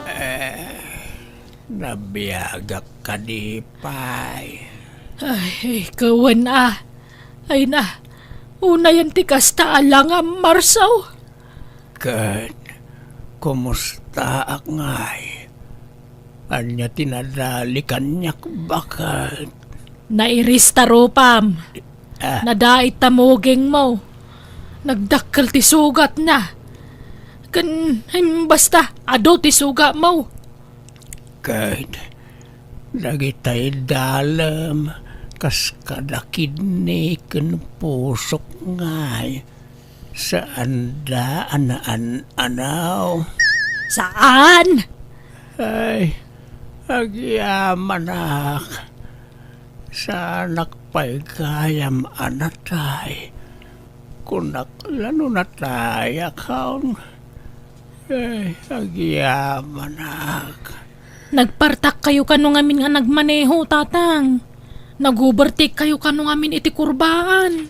Eh, nabiagak kadi pay. Ay, kawen a. Ay na, unayen ti kasta a langam, Marso. Ket, kumustaak ngay? Ania ti nadali kaniak, baket? Nairis ta rupam. Ah. Nadait ta mugingmo. Nagdakkel ti sugatna. Ken, em, basta, adu ti sugatmo. Ket dagitay dalem kas kada kidney ken pusok ngay, saanda a naan-anaw. Saan? Ay, agyamanak. Saanak pay gayam a natay. Kunak la no natayak, haun. Ay, agyamanak. Nagpartakkayo kano ngamin nga nagmaneho, Tatang? Nag-overtake kayo kano ngamin iti kurbaan?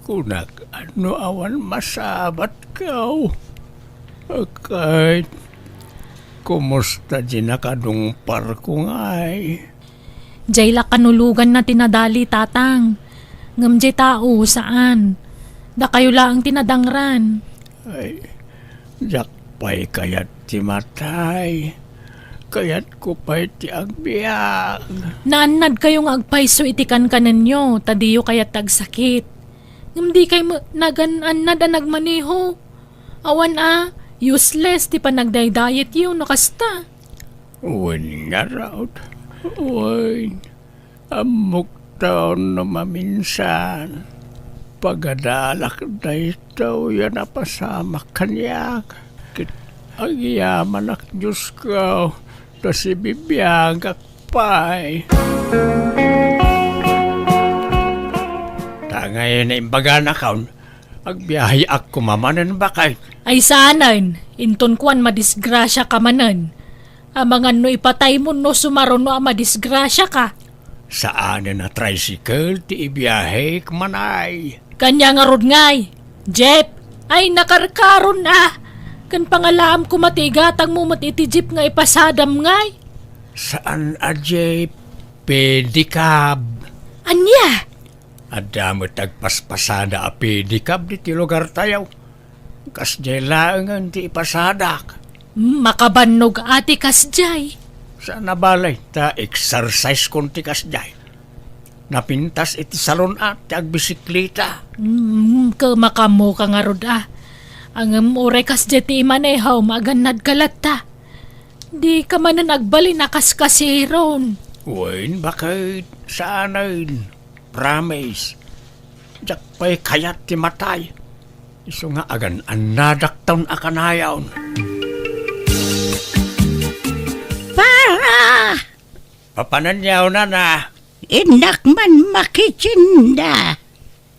Kunak, no awan masabatko. Ket, Kumusta di nakadungparko ngay? Jay la kanuloganna ti nadali, Tatang. Ngem jay tao, saan. Dakayo laeng ti nadangran. Ay, diak pay kayat ti matay. Kayatko pay ti agbiag. Naannadkayo nga agpayso iti kankanenyo, ta diyo kayat ti agsakit. Ngem dikay met nagan-annad a nagmaneho. Awan a, useless ti panagdaydayetyo no kasta. Wen ngarud, wen, ammok taon no maminsan, pagadalak daytoy a napasamak kaniak. Ket agyamanak, Diosko, ta sibibiagak pay. Ta ngay naimbaganak, agbiaheak koma manen, baket. Ay saanen, inton kuan madisgrasiaka manen. Amangan no ipataymo no sumaruno a madisgrasiaka. Saanen a tricycle ti ibiahek manay. Kaniak ngarud ngay, jeep. Ay, nakarkaron a. Ken pangalaam koma ti igatangmo met iti jeep nga ipasadam ngay. Saan a jeep, pedicab. Ania? Adda met agpaspasada a pedicab ditoy lugartayo. Kasdiay laengen ti ipasadak. Makabannog a ti kasdiay. Saan a bale, ta exercise kon ti kasdiay. Napintas iti salon a ti agbisikleta. Mm, kemaka mo ka ngarud a. Ngem uray kasdiay ti imanehom, agannadka latta. Dika manen agbalin a kaskasiron. Wen, baket, saanen. Promise. Diak pay kayat ti matay. Isu nga agan-annadakton a kanayon. Para! Papanenyo, nana? Innak man makitinda.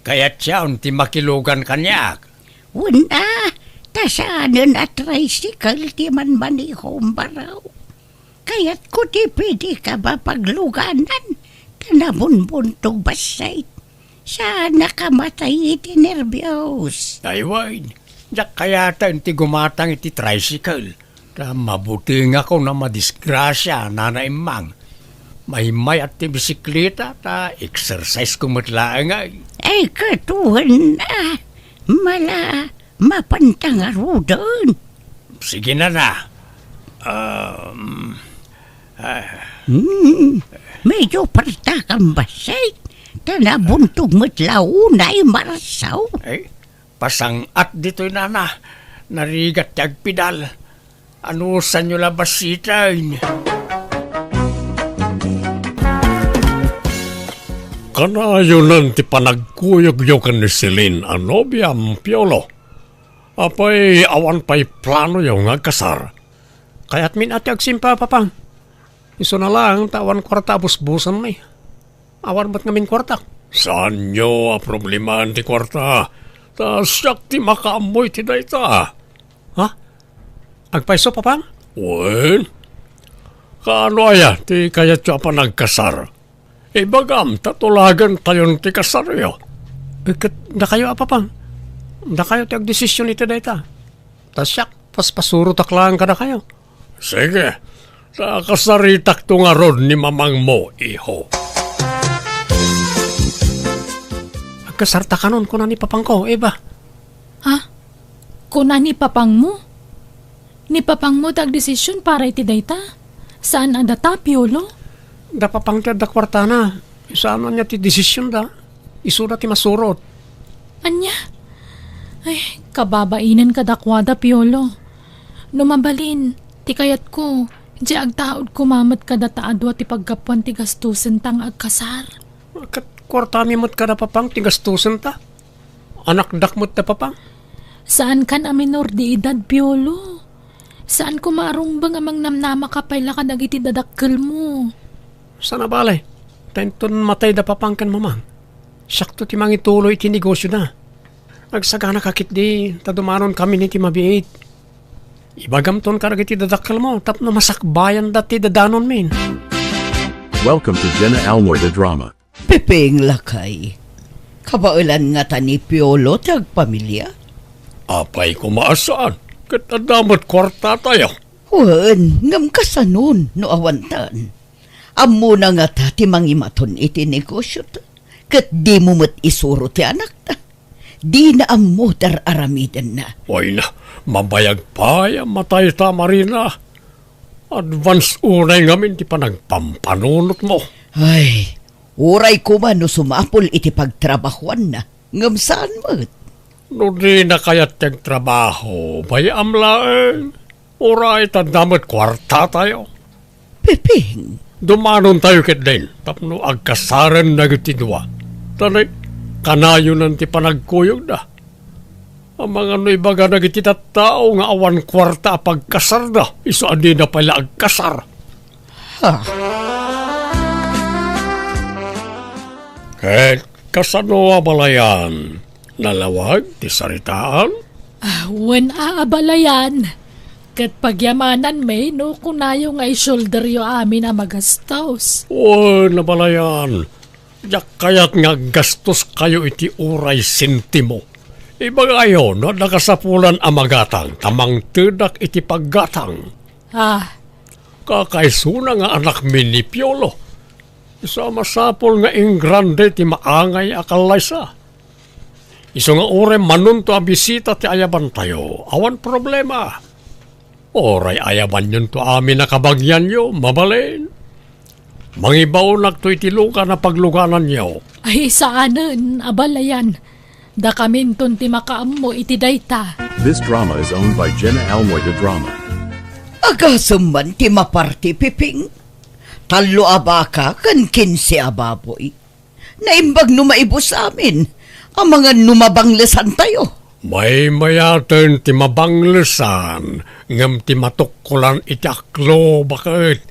Kayatyon ti makilugan kaniak. Wen a, ta saanen a tricycle ti manmanehom, baro. Kayatko ti pedicab a pagluganan, ta nabunbuntog bassit. Saanak a matay iti nerbios. Ay wen, diak kayaten ti gumatang iti tricycle. Ta mabutengakon a madisgrasia, Nana Emmang. Maimmayat ti bisikleta, ta exercise ko met laeng ay. Ay, ket wen a, mala, mapanta ngaruden. Sige, nana. Um, ah. Hmm, medyo parta kan bassit. Ta nabuntog met la unay Marso. Ay, pasang-at ditoy, nana. Narigat ti agpidal. Anusanyo la bassiten? Kanayonan ti panagkuyogyo ken ni Celine a nobiam, Piolo. Apay, awan pay planoyo nga agkasar? Kayatmin a ti agsimpa, Papang. Isuna laeng ta awan kuarta a busbusenmi. Awan met ngamin kuartak. Saanyo a problemaen ti kuarta, ta siak ti makaammo iti dayta. Ha? Agpayso, Papang? Wen? Kaano aya ti kayatyo a panagkasar? Ibagam ta tulagentayon ti kasaryo. Eh, ket dakayo a, Papang? Dakayo ti agdesisyon iti dayta. Ta siak, paspasurotak laeng kadakayo. Sige, ta kasaritakto ngarud ni mamangmo, iho. Agkasarta kanon, kuna ni papangko, Eva. Ha? Kuna ni papangmo? Ni papangmo ti agdesisyon para iti dayta? Saan a data, Piolo? Da papang ti adda kuartana. Saan ania ti desisyonda? Isuda ti masurot. Ania? Ay, kababainen kadakuada, Piolo. No mabalin, ti kayatko, di agtaud koma met kadata a dua ti paggapuan ti gastosenta nga agkasar. Ket kuartami met kada papang ti gastosenta? Anakdak met da papang? Saankan a minor de edad, Piolo. Saan koma a rumbeng a mangnamnamaka pay la kadagiti dadakkelmo. Saan a bale, ta inton matay da papang ken mamang, siakto ti mangituloy iti negosyoda. Agsaganaka ketdi ta dumanonkamin iti mabiit. Ibagamton kadagiti dadakkelmo tapno masakbayanda ti dadanonmin. Welcome to Jenna Almoy the Drama. Pepeng, lakay. Kabaelan ngata ni Piolo ti agpamilia? Apay koma a saan, ket adda met kuartatayo. Wen, ngem kasanon no awantan? Ammona ngata ti mangimaton iti negosiota, ket dimo met isuro ti anakta. Dina ammo ti ar-aramidenna. Wayna, mabayag pay a matayta, Marina. Advance unay ngamin ti panagpampanunotmo. Ay, uray koma no sumapul iti pagtrabahoanna, ngem saan met. No dina kayat ti agtrabaho, bay-am laeng. Uray, adda met kuartatayo. Pepeng. Dumanontayo ketdin tapno agkasaren dagiti dua. Ta nay, kanayonan ti panagkuyogda. Amangan no ibaga dagiti tattao nga awan kuarta a pagkasarda, isu a dida pay la agkasar. Ha? Ket kasano a balayan? Nalawag ti saritaan? Ah, wen a, abalayan. Ket pagyamananmi no kunayo nga isulderyo amin a magastos. Wen, abalayan. Diak kayat nga aggastoskayo iti uray sentimo. Ibagayo no adda kasapulan a magatang ta mangtedak iti paggatang. Ah. Kakaisuna nga anakmi ni Piolo. Isu a masapul nga ingrande ti maangay a kallaysa. Isu nga uray manunto a bisita ti ayabantayo, awan problema. Uray ayabanyonto amin a kabagianyo, mabalin. Mangibaonakto iti lugan a paglugananyo. Ay, saanen, abalayan. Dakaminton ti makaammo iti dayta. This drama is owned by Jenna Almoy de Drama. Agasem man ti maparti, Piping. Tallo a baka ken kinse a baboy. Naimbag no maibus amin, amangan no mabanglesantayo. Maymayaten ti mabanglesan, ngem ti matukkolan iti aklo, baket.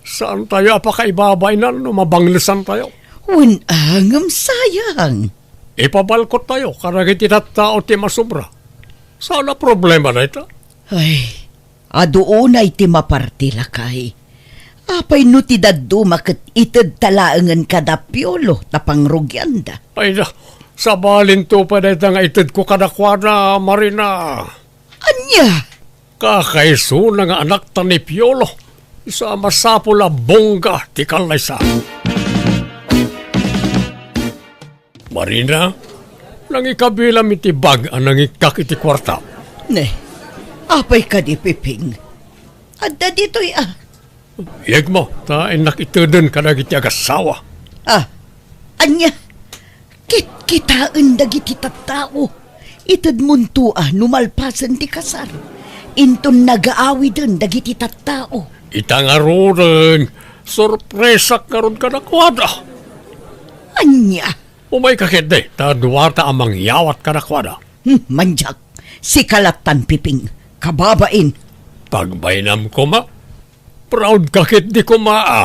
Saantayo a pakaibabainan no mabanglesantayo. Wen a, ngem sayang. Ipabalkottayo kadagiti tattao ti masobra. Saan a problema dayta. Ay, adu unay ti maparti, lakay. Apay no ti dadduma ket itedta laengen kada Piolo ta pangrugianda? Ay da, sabalinto pay dayta nga itedko kadakuada, Marina. Ania? Kakaisuna nga anakta ni Piolo, isu a masapul a bongga ti kallaysa. Marina, nangikabilam iti bag a nangikkak iti kuarta. Ne, apay kadi, Piping? Adda ditoy a. Yegmo, ta innak iteden kadagiti agassawa. Ah, ania? Kitkitaen dagiti tattao. Itedmonto a no malpasen ti kasar. Inton nagaawiden dagiti tattao. Ita ngaruden, sorpresak ngarud kadakuada. Ania? Umayka ketdi, ta duata a mangyawat kadakuada. Hmm, mandiak, sika lattan, Piping, kababain. Pagbainam koma, proud ka ketdi koma a.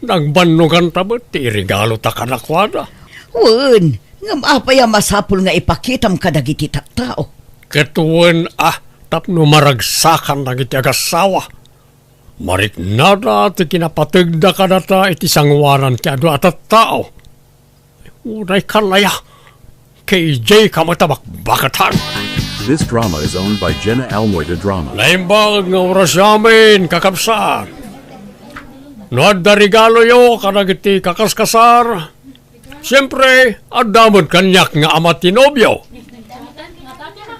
Nagbannoganta met ti iregalota kadakuada. Wen, ngem apay a masapul nga ipakitam kadagiti tattao? Ket wen a, tapno maragsakan dagiti agassawa. Mariknada ti kinapategda kadata iti sangoanan ti adu a tattao. Uray kalaya, K J ka met a bakbakatan. This drama is owned by Jenna Almoy de Drama. Naimbag nga oras amin, kakabsat. No adda regaloyo kadagiti kakaskasar, siempre, adda met kaniak nga ama ti nobio.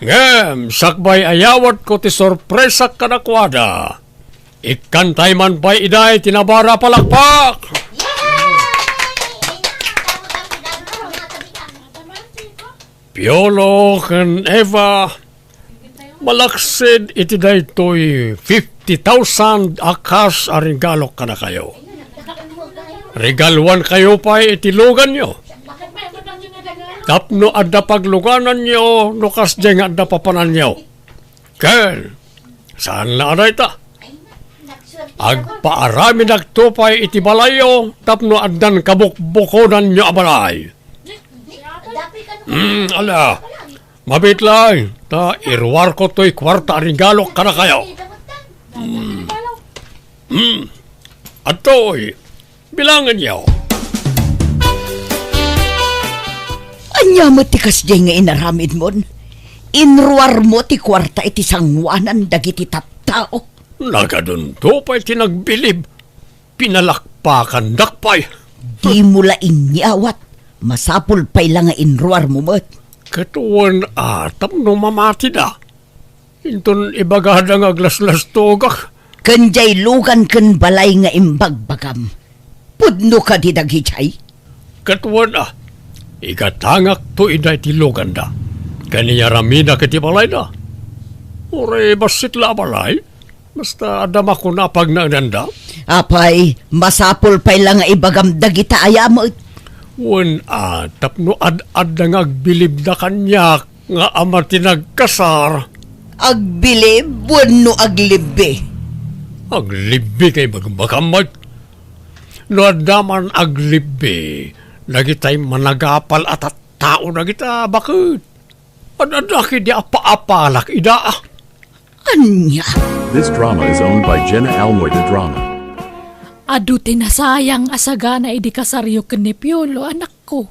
Ngem, sakbay a yawatko ti sorpresak kadakuada. Ikkantay man pay iday ti nabara a palakpak! Piolo ken Eva, malaksid iti daytoy fifty thousand a cash a regalo kadakayo. Regaluankayo pay iti luganyo. Tapno adda paglugananyo no kasdiay nga adda papananyo. Ken, saan la a dayta? Agpaaramidakto pay iti balayyo tapno addan kabukbukodanyo a balay. Hmm, ala, mabiit laeng, ta iruarko toy kuarta a regalo kadakayo. Hmm. Hmm. Adtoy, bilangenyo. Ania met ti kasdiay nga inaramidmon? Inruarmo ti kuarta iti sangoanan dagiti tat- tao. Nagadunto pay ti nagbilib. Pinalakpakandak pay. Dimo la inyawat. Masapul pay la nga inruarmo met. Ket wen a, tapno mamatida. Inton ibagada nga aglaslastogak. Ken diay lugan ken balay nga imbagbagam, pudno kadi dagidiay? Ket wen a, igatangakto ida iti luganda, ken iyaramidak iti balayda. Uray bassit la a balay, basta adda makuna a pagnaedanda. Apay, masapul pay la nga ibagam dagita aya met. Wen a, tapno ad-adda nga agbilibda kaniak, nga ama ti nagkasar. Agbilib wenno aglibbi? Aglibbi nga ibagbagam met. No adda man aglibbi, dagitay managapal a tattao dagita baket. Ad-adda ketdi a paapalak ida. Ania? This drama is owned by Jenna Almoy de Drama. Adu ti nasayang a sagana idi kasaryo ken ni Piolo, anakko.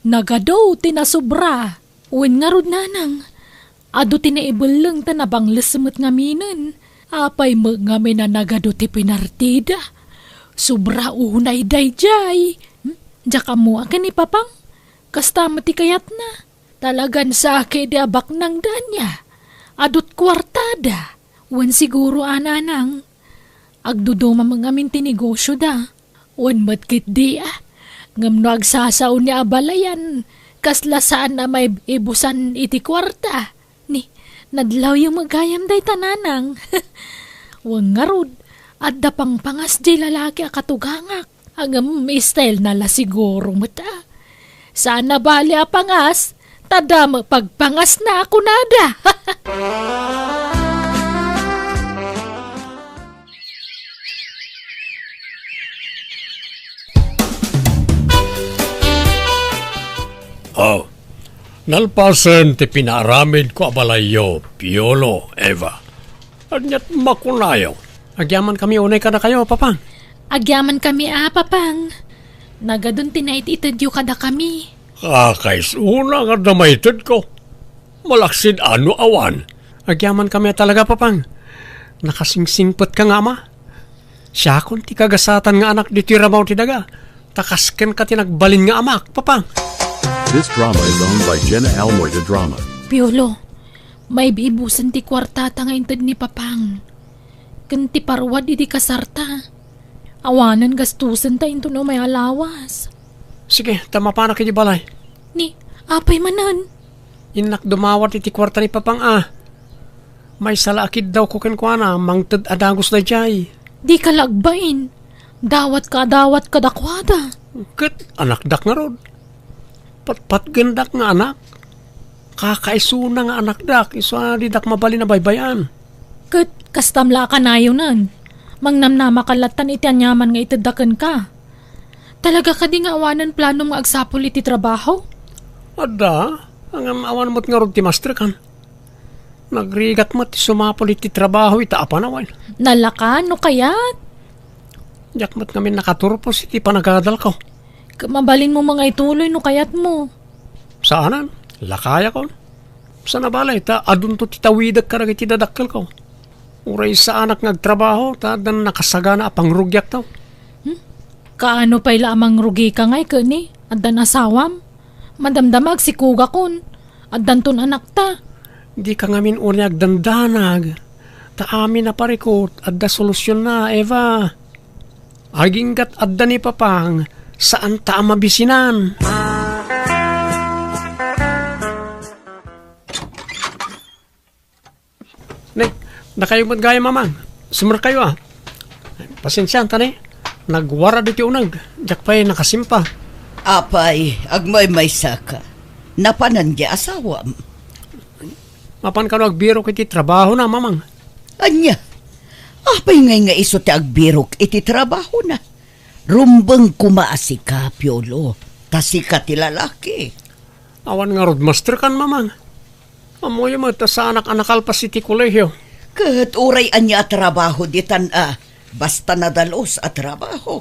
Nagadu ti nasubra. Wen ngarud, nanang, adu ti naibelleng ta nabangles met ngaminen. Apay met ngamin a nagadu ti pinartida? Subra unay daydiay. Hmm? Diak ammo a ken ni Papang. Kasta met ti kayatna. Talagan saki di abaknang dania. Adut kuartada. Wen siguro a, nanang. Agduduma met ngamin ti negosioda. Wen met ketdi a, ngem no agsasao ni a balayan, kasla saan a maib-ibusan iti kuarta. Ni, nadlawyo met gayam dayta, nanang. Wen ngarud, adda pangpangas diay lalaki a katugangak. Ngem style na la siguro met a. Saan a bali a pangas, ta damo pagpangasna a kunada. Oh, nalpasen ti pinaaramidko a balayyo, Piolo, Eva. Aniat makunayo? Agyamankami unay kadakayo, Papang. Agyamankami a, Papang. Nagadun ti naititedyo kadakami. Kakaisuna nga adda maitedko. Malaksid a no awan. Agyamankami a talaga, Papang. Nakasingsingpetka nga ama. Siakon ti kagasatan nga anak ditoy rabaw ti daga. Ta kas kenka ti nagbalin nga amak, Papang. This drama is owned by Jenna Almoy de Drama. Piolo, maib-ibusen ti kuartata nga inted ni Papang. Ken ti parwad idi kasarta. Awanen gastusenta inton umay a lawas. Sige, ta mapanak iti balay. Ni, apay manen? Innak dumawat iti kuarta ni Papang a. Maysa la a kiddawko kenkuana, mangted a dagus daydiay. Dika la agbain. Dawatka a dawat kadakuada. Ket anakdak ngarud. Patpatgendak nga anak. Kakaisuna nga anakdak, isu a didak mabalin a baybay-an. Ket kastam la a kanayonen. Mangnamnamaka lattan iti aniaman nga itedda kenka. Talaga kadi nga awanen planom nga agsapul iti trabaho? Adda, ngem awan met ngarud ti masterkan. Nagrigat met ti sumapul iti trabaho ita a panawen. Nalaka no kayat? Diak met ngamin nakaturpos iti panagadalko. Ket mabalinmo nga ituloy no kayatmo. Saanen, lakayakon. Sana balay ta adunto ti tawidek kadagiti dadakkelko. Uray saanak nga agtrabaho ta addan nakasagana a pangrugiakto. Hmm? Kaano pay la a mangrugika ngay ket ni addan asawam? Madamdama agsikugakon. Addanton anakta. Dika ngamin unay agdandanag. Ta amin a parikut, adda solusionna, Eva. Aginggat adda ni Papang, saanta a mabisinan. Ne, dakayo met gayam, Mamang. Sumrekayo a. Pasensianta ni. Nagwarad iti uneg. Diak pay nakasimpa. Apay, agmaymaysaka. Napanan di asawam? Mapan kano agbirok iti trabahona, Mamang. Ania? Apay ngay nga isu ti agbirok iti trabahona? Rumbeng koma a sika, Piolo, ta sika ti lalaki. Awan ngarud masterkan, Mamang. Ammoyo met ta saanak a nakalpas iti kolehio. Ket uray ania a trabaho ditan a, basta nadalus a trabaho.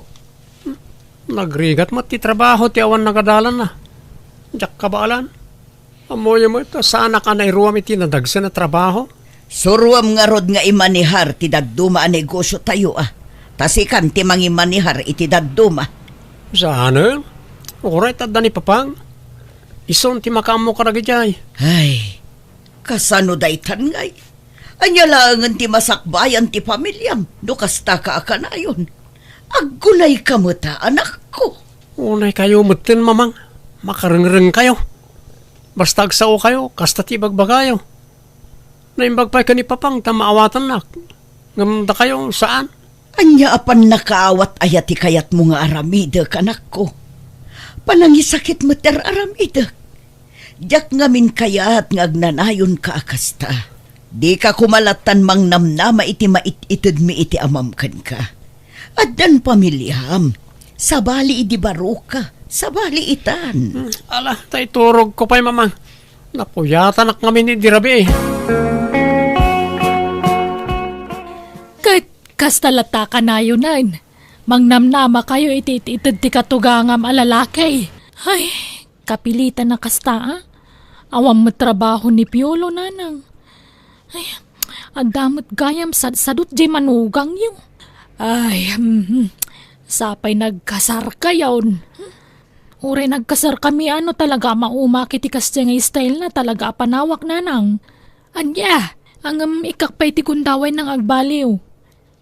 Nagrigat met ti trabaho ti awan nagadalanna. Diak kabaelan. Ammoyo met ta saanak a nairuam iti nadagsen a trabaho. Suroem ngarud nga imanehar ti dadduma a negosiotayo, a. Ta sikan ti mangimanehar iti dadduma. Saanen? Uray ta adda ni Papang. Isun ti makaammo kadagijay. Ay, kasano daytan ngay? Ania laengen ti masakbayan ti familiam no kasta ka a kanayon? Aggunayka met a, anakko. Unaykayo metten, Mamang. Makarengrengkayo. Basta agsaokayo, kasta ti ibagbagayo. Naimbag pay ken ni Papang ta maawatannak. Ngem dakayo, saan? Ania a pannakaawat aya ti kayatmo nga aramidek, anakko? Panangisakit met ti ar-aramidek. Diak ngamin kayat nga agnanayonka a kasta. Dika koma lattan mangnamnama iti mait-itedmi iti amam kenka. Addan familiam. Sabali idi baroka. Sabali itan. Hmm, ala, ta iturogko pay, Mamang. Napuyatanak ngamin idi rabii. Ket kasta latta kanayonen, mangnamnamakayo iti it-ited ti katugangam a lalaki. Ay, kapilitan a kasta, a? Awan met trabaho ni Piolo, nanang. Ay, adda met gayam sadsadot diay manugangyo. Ay, mhm. Sapay nagkasarkayon. Uray nagkasarkami, ano, talaga a maumak iti kasdiay nga style na, talaga a panawak, nanang. Ania, ngem ikkak pay ti gundaway nang agbaliw.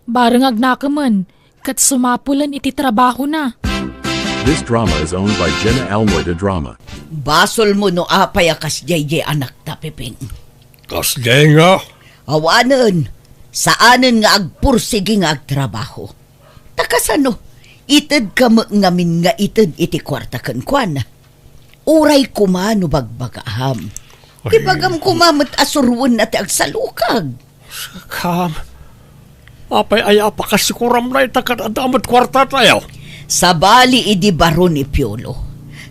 Bareng agnakemen, ket sumapulen iti trabahona. This drama is owned by Jenna Almoy de Drama. Basolmo no apay a kasdiay diay anakta, Pepeng. Kasdiay nga? Awanen, saanen nga agpursigi nga agtrabaho. Ta kasano, itedka met ngamin nga ited iti kuarta kenkuana. Uray koma no bagbagaam. Ay. Ibagam koma met a suroenna ti agsalukag. Sakam. Apay aya a pakasikoram dayta ket adda met kuartatayo? Sabali idi baro ni Piolo.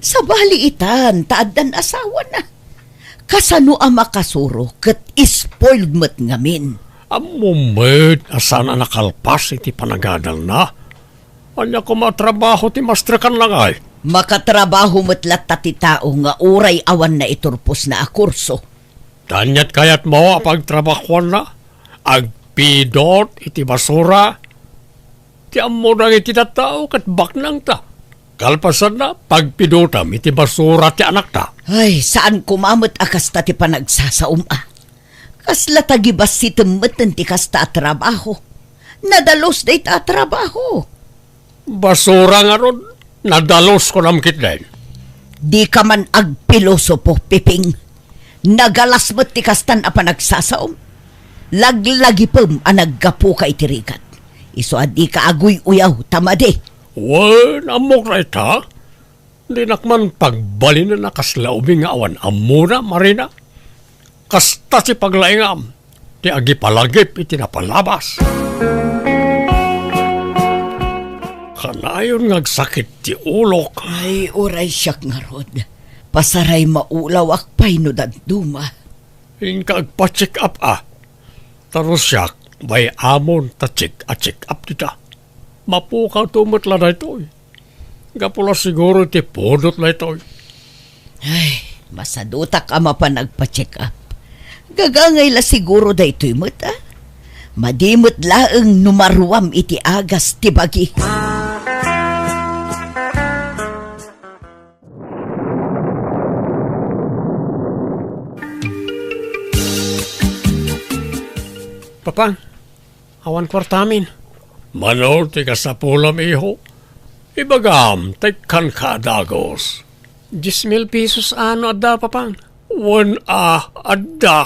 Sabali itan ta addan asawana. Kasano a makasuro ket spoiled met ngamin? Ammom met a saan a nakalpas iti panagadalna. Ania koma a trabaho ti mastrekanna ngay? Makatrabaho met latta ti tao nga uray awan naiturposna a kurso. Ania ti kayatmo a pagtrabahoanna? Agpidot iti basura? Ti ammo dagiti tattao ket baknangta. Kalpasanna, pagpidotam iti basura ti anakta. Ay, saan koma met a kasta ti panagsasaom, a. Kasla tagibassitem metten ti kasta a trabaho. Nadalus dayta a trabaho. Basura ngarud, nadalus kunam ketdin. Dika man agpilosopo, Piping. Nagalas met ti kastan a panagsasaom. Laglagipem a naggapuka iti rigat. Isu a dika aguy-uyaw ta madi. Wen, ammok dayta. Dinak man pagbalinen a kasla ubing nga awan ammona, Marina. Kasta ti paglaingam ti agipalagip iti napalabas. Kanayon nga agsakit ti ulok. Ay, uray siak ngarud. Pasaray maulawak pay no dadduma. Inka agpa-check up, a. Ta no siak, bay-amon ta check a check up dita. Mapukawto met la daytoy. Gapu la siguro iti pudot daytoy. Ay, masadutak a mapan agpa-check up. Gagangay la siguro daytoy met, a. Madi met laeng no maruam iti agas ti bagi. Papa, awan kuartamin. Mano ti kasapulam, iho? Ibagam, ta ikkanka a dagus. Dies mil pesos a no adda, Papa? Wen a, adda.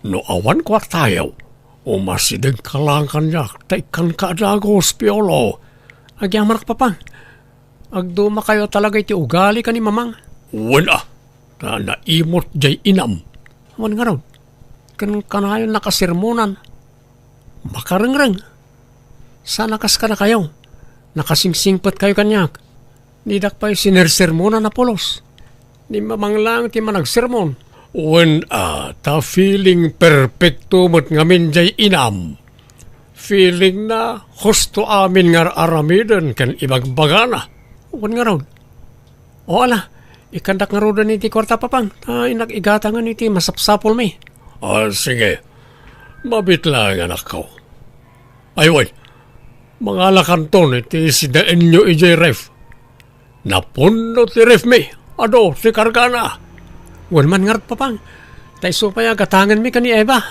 No awan kuartayo, umasidegka laeng kaniak, ta ikkanka a dagus, Piolo. Agyamanak, Papa. Agdumakayo talaga iti ugali ken ni Mamang. Wen a, ta naimot jay inam. Wen ngarud, ken kanayon nakasermonan. Makarengreng. Saan a kas kadakayo, nakasingsingpetkayo kaniak. Didak pay sinersermonan a pulos. Ni Mamang laeng ti managsermon. Wen a, ta feeling perpekto met ngamin jay inam. Feelingna, husto amin nga ar-aramiden ken ibagbagana. Wen ngarud. O ala, ikkandak ngaruden iti kuarta, Papang, ta innak igatangen iti masapsapulmi. Ah, sige. Mabiit laeng, anakko. Ay, wen, mangalakanton iti sidaenyo idiay ref. Napunno ti refmi. Adu ti kargana. Wen man ngarud, Papang. Ta isu pay a gatangenmi ken ni Eva.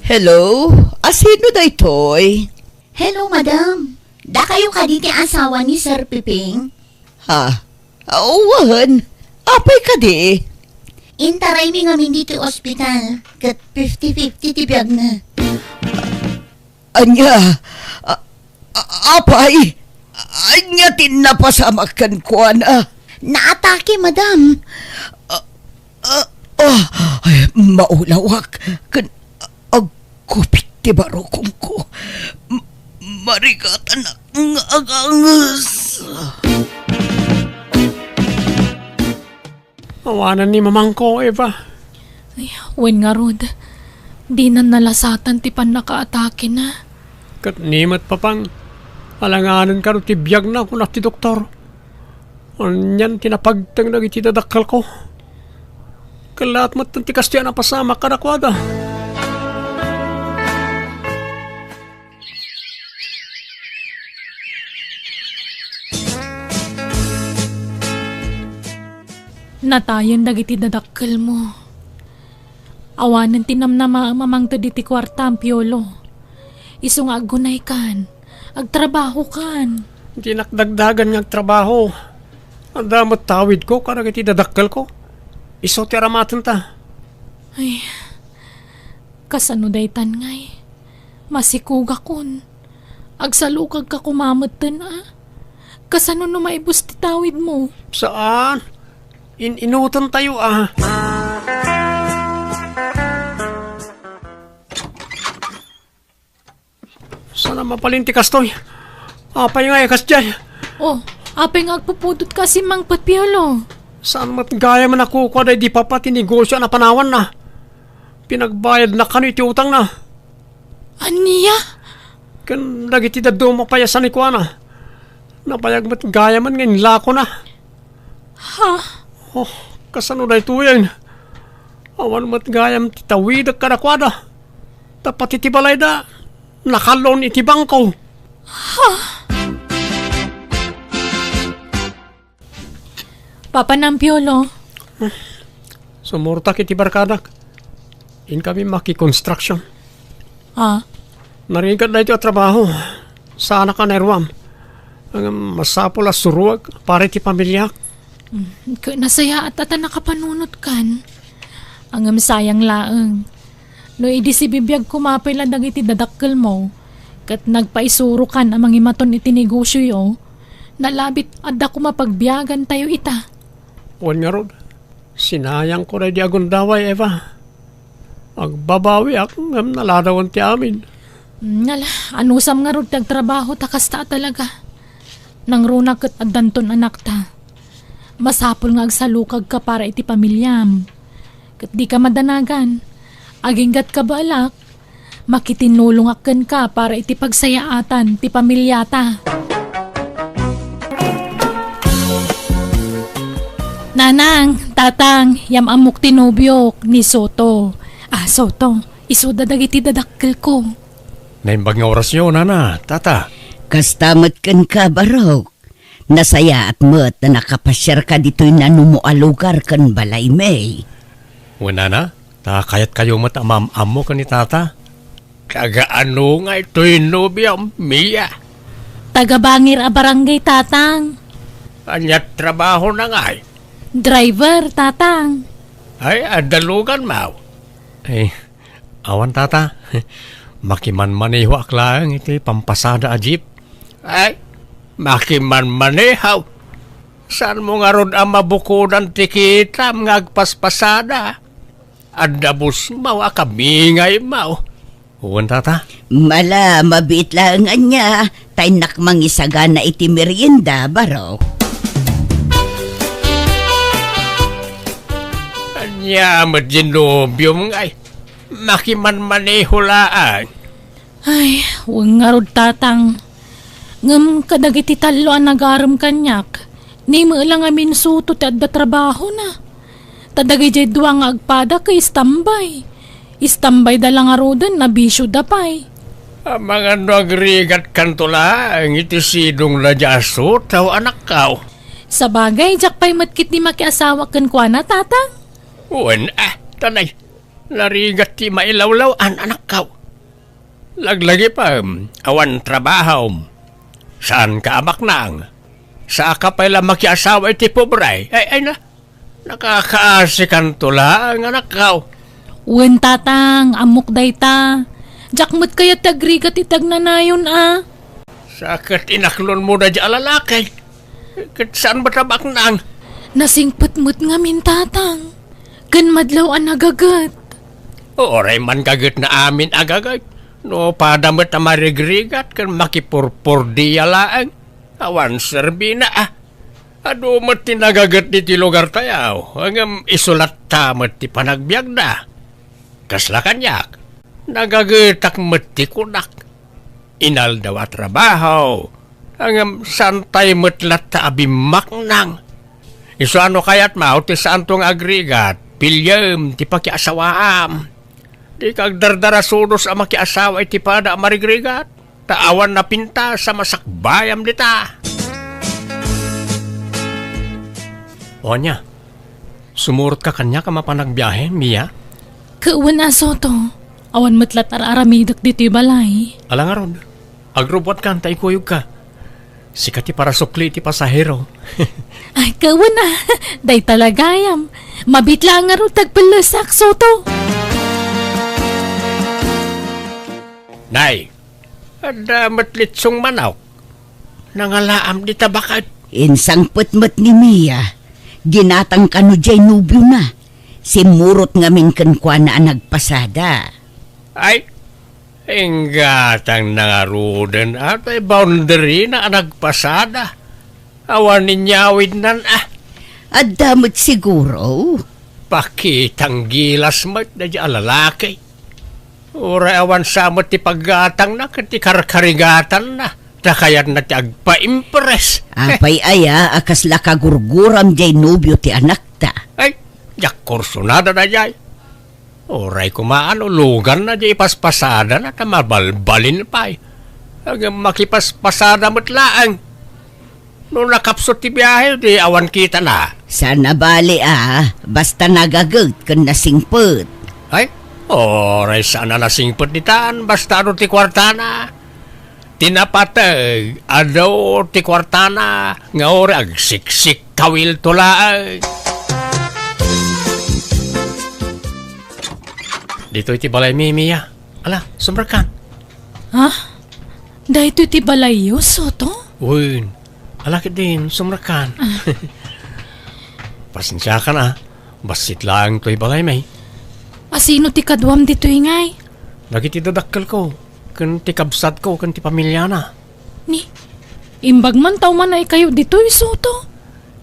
Hello? Asino daytoy? Hello, madam. Dakayo kadi ti asawa ni Sir Piping? Ha? Awan. Apay kadi? Intaraymi ngamin ditoy ospital, ket fifty fifty ti biagna. Ania? A-, a-, apay? Ania ti napasamak kenkuana? Naatake, madam. A-, a-, a-, ay, maulawak. Ken agkupit ti barukongko. M-, marigatanak nga aganges. Awanan ni mamangko, Eva. Ay, wen ngarud, dinan nalasatan ti pannakaatakena. Ket ni met, Papang, alanganen kano ti biagna, kuna ti doktor. Anian ti napagteng dagiti dadakkelko? Kellaat metten ti kastoy a napasamak kadakuada. Natayen dagiti dadakkelmo. Awanen ti namnamaem a mangted iti kuartam, Piolo. Isu nga aggunaykan, agtrabahokan. Dinak dagdagan nga agtrabaho. Adda met tawidko kadagiti dadakkelko. Isu ti aramatenta. Ay, kasano daytan ngay? Masikogakon. Agsalukagka koma metten a. Kasano no maibus ti tawidmo? Saan? In-inutentayo a. Saan a mabalin ti kastoy? Apay nga ikas diay? Oh, apay nga agpupudotka a simmangpet, Piolo? Saan met gayam a nakukua daydi papa ti negosio a napanawanna? Pinagbayadna kano iti utangna. Ania? Ken dagiti dadduma pay a sanikuana. Nabayag met gayamen nga inlakona. Ha? Oh, kasano daytoyen? Awan met gayam ti tawidek kadakuada. Ta pati ti balayda, nakallon iti bangko. Ha? Papanam, Piolo. Sumurtak iti barkadak. Inkami makikonstruction. Ah? Narigat daytoy a trabaho. Saanak a nairuam. Ngem masapul a suruek para iti pamiliak. Mm, ket nasayaat a ta nakapanunotkan. Ngem sayang laeng. No idi sibibiag koma pay la dagiti dadakkelmo, ket nagpaisurokan a mangimaton iti negosioyo, nalabit adda koma pagbiagantayo ita. Wen ngarud, sinayangko daydi a gundaway, Eva. Agbabawiak ngem naladawen ti amin. Ngala, anusam ngarud ti agtrabaho ta kasta a talaga. Nangruna ket addanton anakta. Masapul nga agsalukagka para iti pamiliam. Ket dika madanagan. Aginggatka baalak, makitinulongak kenka para iti pagsayaatan ti pamiliata. Nanang, tatang, yam-ammok ti nobiok, ni Soto. Ah, Soto, isuda dagiti dadakkelko. Naimbag nga orasyo, nana, tata. Kasta met kenka, barok. Nasayaat met a nakapasiarka ditoy nanumo a lugar ken balaymi. Wen, nana, ta kayatkayo met a maam-ammo ken ni tata. Taga-ano ngay toy nobiam, Mia? Taga Bangir a barangay, tatang. Ania trabahona ngay? Driver, tatang. Ay, adda luganmo? Ay, awan, tata. Makimanmanehoak laeng iti pampasada a jeep. Ay, makimanmaneho. Saanmo ngarud a mabukodan ti kitam nga agpaspasada? Adda busmo a kamingaymo. Wen, tata. Mala, mabiit laeng ania, ta innak mangisagana iti merienda, barok. Ania met diay nobiom ngay? Makimanmaneho laeng. Ay, wen ngarud, tatang. Ngem kadagiti tallo a nagarem kaniak, ni met la ngamin Soto ti adda trabahona. Ta dagidiay dua nga agpada ket istambay. Istambayda la ngaruden, nabisioda pay. Amangan no agrigatkanto laeng iti sidongna diay a Soto, anakko. Sabagay, diak pay met ketdi makiasawa kenkuana, Tatang. Wen, ah, tanay. Narigat ti mailawlaw-an, anakko. Laglagipem, awan trabahom. Saanka a baknang. Saanka pay la makiasawa iti pobre. Ay, ay na. Nakakaasikanto laeng, anakko. Wen, Tatang, ammok dayta. Diak met kayat ti agrigat iti agnanayon a. Sa ket inaklonmo daydiay a lalaki. Ket saan met a baknang? Nasingpet met ngamin, Tatang. Ken madlaw a nagaget. Uray man gagetna amin a gaget. No pada met a marigrigat ken makipurpurdia laeng. Awan serbina a. Adu met ti nagaget ditoy lugartayo, ngem isu latta met ti panagbiagda. Kasla kaniak, nagagetak met ti kunak. Inaldaw a trabaho, ngem saantay met latta a bimmaknang. Isu a no kayatmo ti saanto nga agrigat, piliem ti pakiasawaam. Dika agdardara sudos a makiasawa iti pada a marigrigat, ta awan napintas a masakbayam dita. O ania, sumurotka kaniak a mapan agbiahe, Mia? Ket wen a, Soto, awan met latta ar-aramidek ditoy balay. Ala ngarud, agrubbuatkan ta ikuyogka. Sika ti parasukli iti pasahero. Ay, ket wen a, dayta la gayam. Mabiit laeng ngarud ti agpellesak, Soto. Nay, adda met litsong manok. Nangalaam dita baket. Insangpet met ni Mia. Ginatang kano diay nobiona. Simmurot ngamin kenkuana a nagpasada. Ay, inggatangna ngaruden, atoy boundary na a nagpasada. Awan inyawidnan a. Adda met siguro. Pakitang gilas met daydiay a lalaki. Uray awan sa met ti paggatangna ket ti karkarigatanna, ta kayatna ti agpaimpress. Apay aya a kasla kagurguram diay nobio ti anakta? Ay, diak kursunada daydiay. Uray koma no luganna diay ipaspasadana ta mabalbalin pay. Ngem makipaspasada met laeng. No nakapsut ti biahe, di awan kitana. Saan a bali a, basta nagaget ken nasingpet. Ay, uray saan a nasingpet ditan, basta adu ti kuartana. Ti napateg, adu ti kuartana, nga uray agsiksikkawilto laeng. Ditoy ti balay, Mimi, a. Ala, sumrekkan. Ha? Daytoy ti balayyo, Soto? Wen. Ala ketdin, sumrekkan. Ah. Pasensiakan a. Bassit laeng toy balaymi. A, sino ti kaduam ditoy ngay? Dagiti dadakkelko, ken ti kabsatko, ken ti pamiliana. Ni, imbag man ta umanaykayo ditoy, Soto?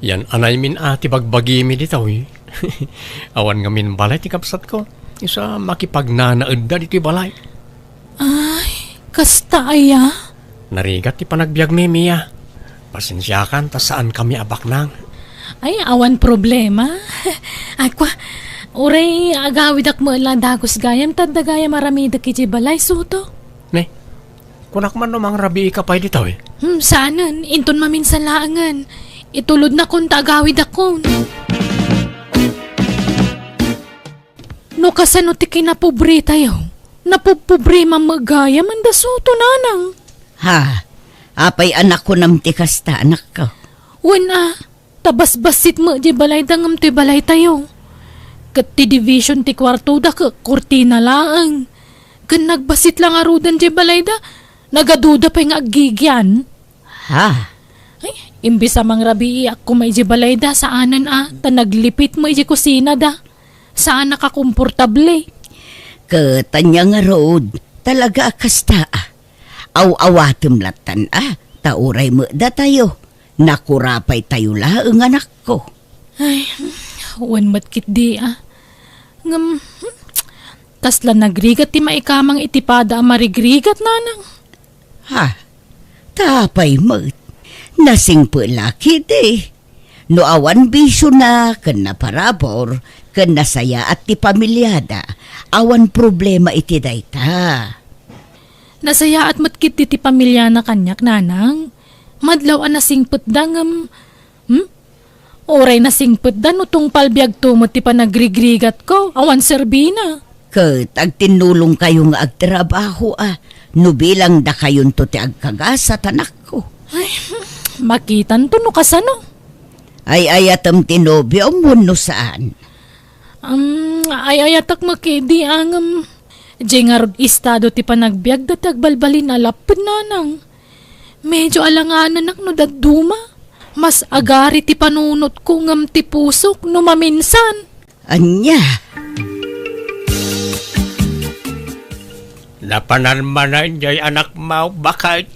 Yan anaymin a ti bagbagimi ditoy. Awan ngamin balay ti kabsatko. Isu a makipagnanaedda ditoy balay. Ay, kasta aya? Narigat ti panagbiagmi, Mia. Pasensiakan ta saankami a baknang. Ay, awan problema. Ay, kwa, uray agawidak met la dagus gayam, ta adda gayam aramidek idiay balay, Soto. Ne, kunak man no mangrabiika pay ditoy. Hmm, saanen, inton maminsan laengen. Itulodnakon ta agawidakon. No kasano ti kinapobretayo? Napupobreman met gayam, Soto, nanang. Ha? Apay a nakunam ti kasta, anakko? Wen a, ta basbassit met diay balayda ngem toy balaytayo. Ket ti division ti kuartoda ket kurtina laeng. Ken nagbassit la ngaruden diay balayda, nagaduda pay nga aggigian. Ha? Ay, imbes a mangrabiiak koma idiay balayda, saanen a, ta naglipit met idiay kusinada. Saan a kakomportable. Ket ania ngarud, talaga a kasta a. Aw-awatem lattan a, ta uray met datayo, nakurapaytayo laeng, anakko. Ay, wen met ketdi a. Ngem, hmm, kasla nagrigat ti maikamang iti pada a marigrigat, nanang. Ha? Ta apay met, nasingpet la ketdi. No awan bisiona ken naparabur ken nasayaat ti pamiliada, awan problema iti dayta. Nasayaat met ketdi ti pamiliana kaniak, nanang. Madlaw a nasingpetda ngem, hmm? Uray nasingpetda no tungpal biagto met ti panagrigrigatko, awan serbina. Ket agtinnulongkayo nga agtrabaho a, no bilang dakayonto ti agkagasat, anakko. Ay, makitanto no kasano. Ay-ayatem ti nobiom wenno saan? Um, ay-ayatak met ketdi ngem, diay ngarud estado ti panagbiagda ti agbalbalin a lapped, nanang. Medyo alangananak no dadduma. Mas agari ti panunotko ngem ti pusok no maminsan. Ania? Napanan manen diay anakmo, baket?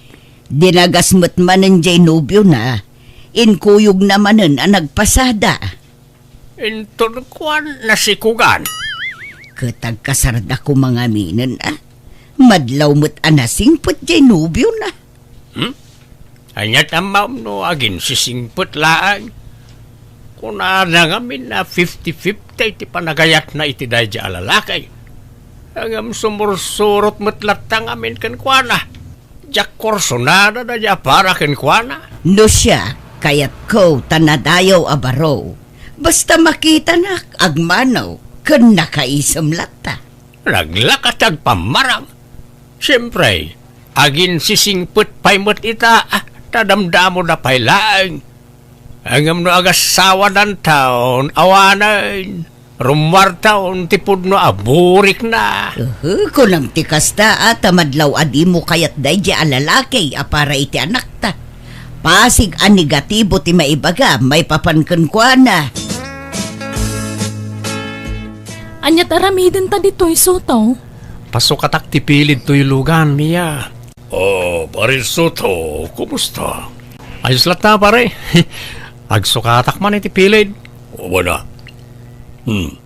Dinagas met manen diay nobiona. Inkuyogna manen a nagpasada. Inton kuan, nasikogan. Ket agkasarda koma ngaminen a. Madlaw met a nasingpet diay nobiona. Hmm? Ania ti ammom no aginsisingpet laeng? Kunana ngamin a fifty fifty ti panagayatna iti daydiay a lalaki. Ngem sumursurot met latta ngamin kenkuana. Diak kursunada daydiay a para kenkuana. No siak, kayatko ta nadayaw a baro. Basta makitanak, agmano, ken nakaisem latta. Naglaka ti agpammarang. Siempre, aginsisingpet pay met ita, ah, ta damdamoda pay laeng. Ngem no agassawadanton, awanen, rummuarton ti pudno a burikna. Uhu, kunam ti kasta, a, ta madlaw a dimo kayat daydiay a lalaki a para iti anakta. Pasig a negatibo ti maibagam maipapan kenkuana. Ania ti aramidenta ditoy, Soto? Pasukatak ti pilid toy lugan, Mia. Oh, Pare Soto, kumusta? Ayos latta, pare. Agsukatak man iti pilid. Wen a. Hmm.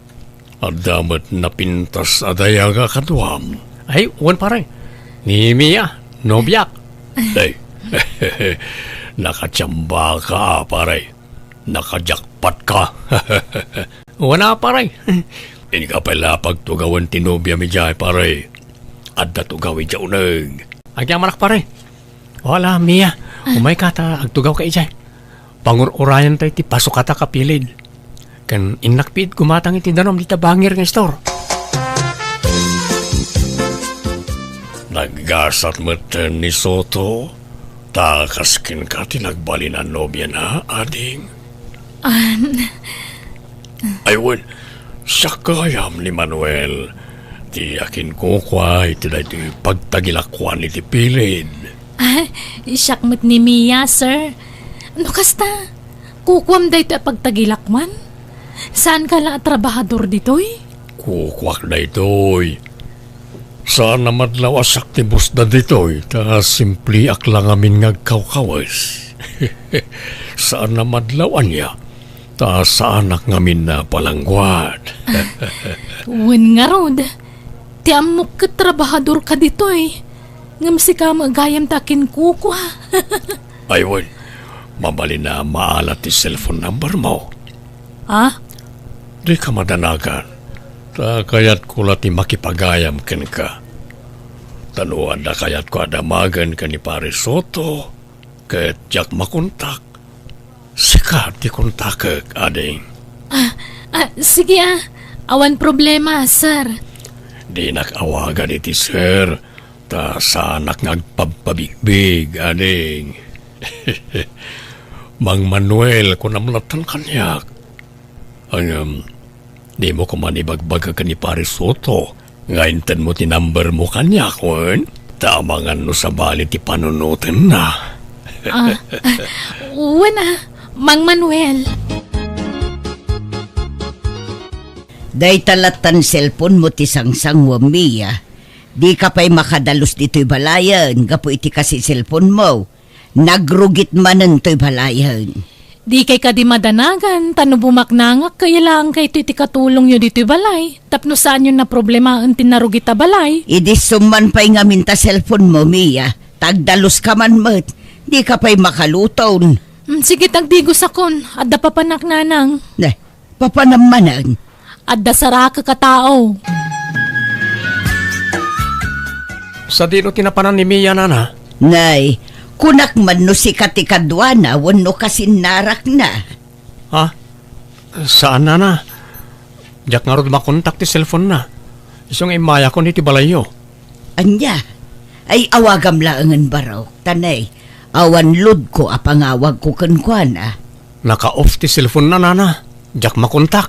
Adda met napintas a dayag a kaduam. Ay, wen, pare. Ni Mia, nobiak. Ay. Nakachamba ka, pare. Nakajakpat ka. Wen a, pare. Inka pay la pagtugawen ti nobiam idiay, pare. Adda tugaw idiay uneg. Agyamanak, pare. Wala, Mia. Ah. Umayka ta agtugawka idiay. Pangur-urayan tayo ti pasukatak a pilid. Ken innak pay gumatang iti danum dita bangir nga istor. Naggasat met ni Soto, ta kas kenka ti nagbalin a nobiana, ading. An- Ay, wen, siak gayam ni Manuel, ti akinkukua iti daytoy pagtagilakuan iti pilid. Ah, siak met ni Mia, sir. No kasta, kukuam daytoy a pagtagilakuan? Saanka la a trabahador ditoy? Kukuak daytoy. Saan a madlaw a siak ti busda ditoy, ta simpliak la ngamin nga agkawkawes. Saan a madlaw ania, ta saanak ngamin a palangguad. Wen ngarud, ti ammok ket trabahadorka ditoy, ngem sika met gayam ti akinkukua. Ay, wen, mabalin a maala ti cellphone number mo. Ah? Dika madanagan, ta kayatko la ti makipagayam kenka. Ta no adda kayatko a damagen ken ni Pare Soto, ket diak makontak, sika ti kontakek, ading. Ah, ah, sige, ah. Awan problema, sir. Dinak awagan iti sir, ta saanak nga agpabpabigbig, ading. Mang Manuel, kunam lattan kaniak. Ngem, dimo koma ibagbaga ken ni Pare Soto nga intedmo ti number mo kaniak, wen? Ta amangan no sabali ti panunotenna. Ah, wen a, Mang Manuel. Dayta lattan cellphone mo ti sangsanguam, Mia. Dika pay makadalus ditoy balayen gapu iti kasi cellphone mo. Nagrugit manen toy balayen. Dikay kadi madanagan, ta no bumaknangak, kayat laeng kayto iti katulongyo ditoy balay, tapno saanyon a problemaen ti narugit a balay. Idi summan pay ngamin ta cellphone mo, Mia, ta agdaluska man met. Dika pay makaluton. Mm, sige, tagdigosakon. Adda papanak, nanang. Ne, papanam manen. Adda sarakek a tao. Sadino ti napanan ni Mia, nana? Nay, kunak man no sika ti kaduana wenno kasinnarakna. Ha? Saan, nana. Diak ngarud makontak ti cellphone-na. Isu nga immayakon iti balayyo. Ania? Ay, awagam laengen, Barok. Ta nay, awan load-ko a pangawagko kenkuana. Naka-off ti cellphone-na, nana. Diak makontak.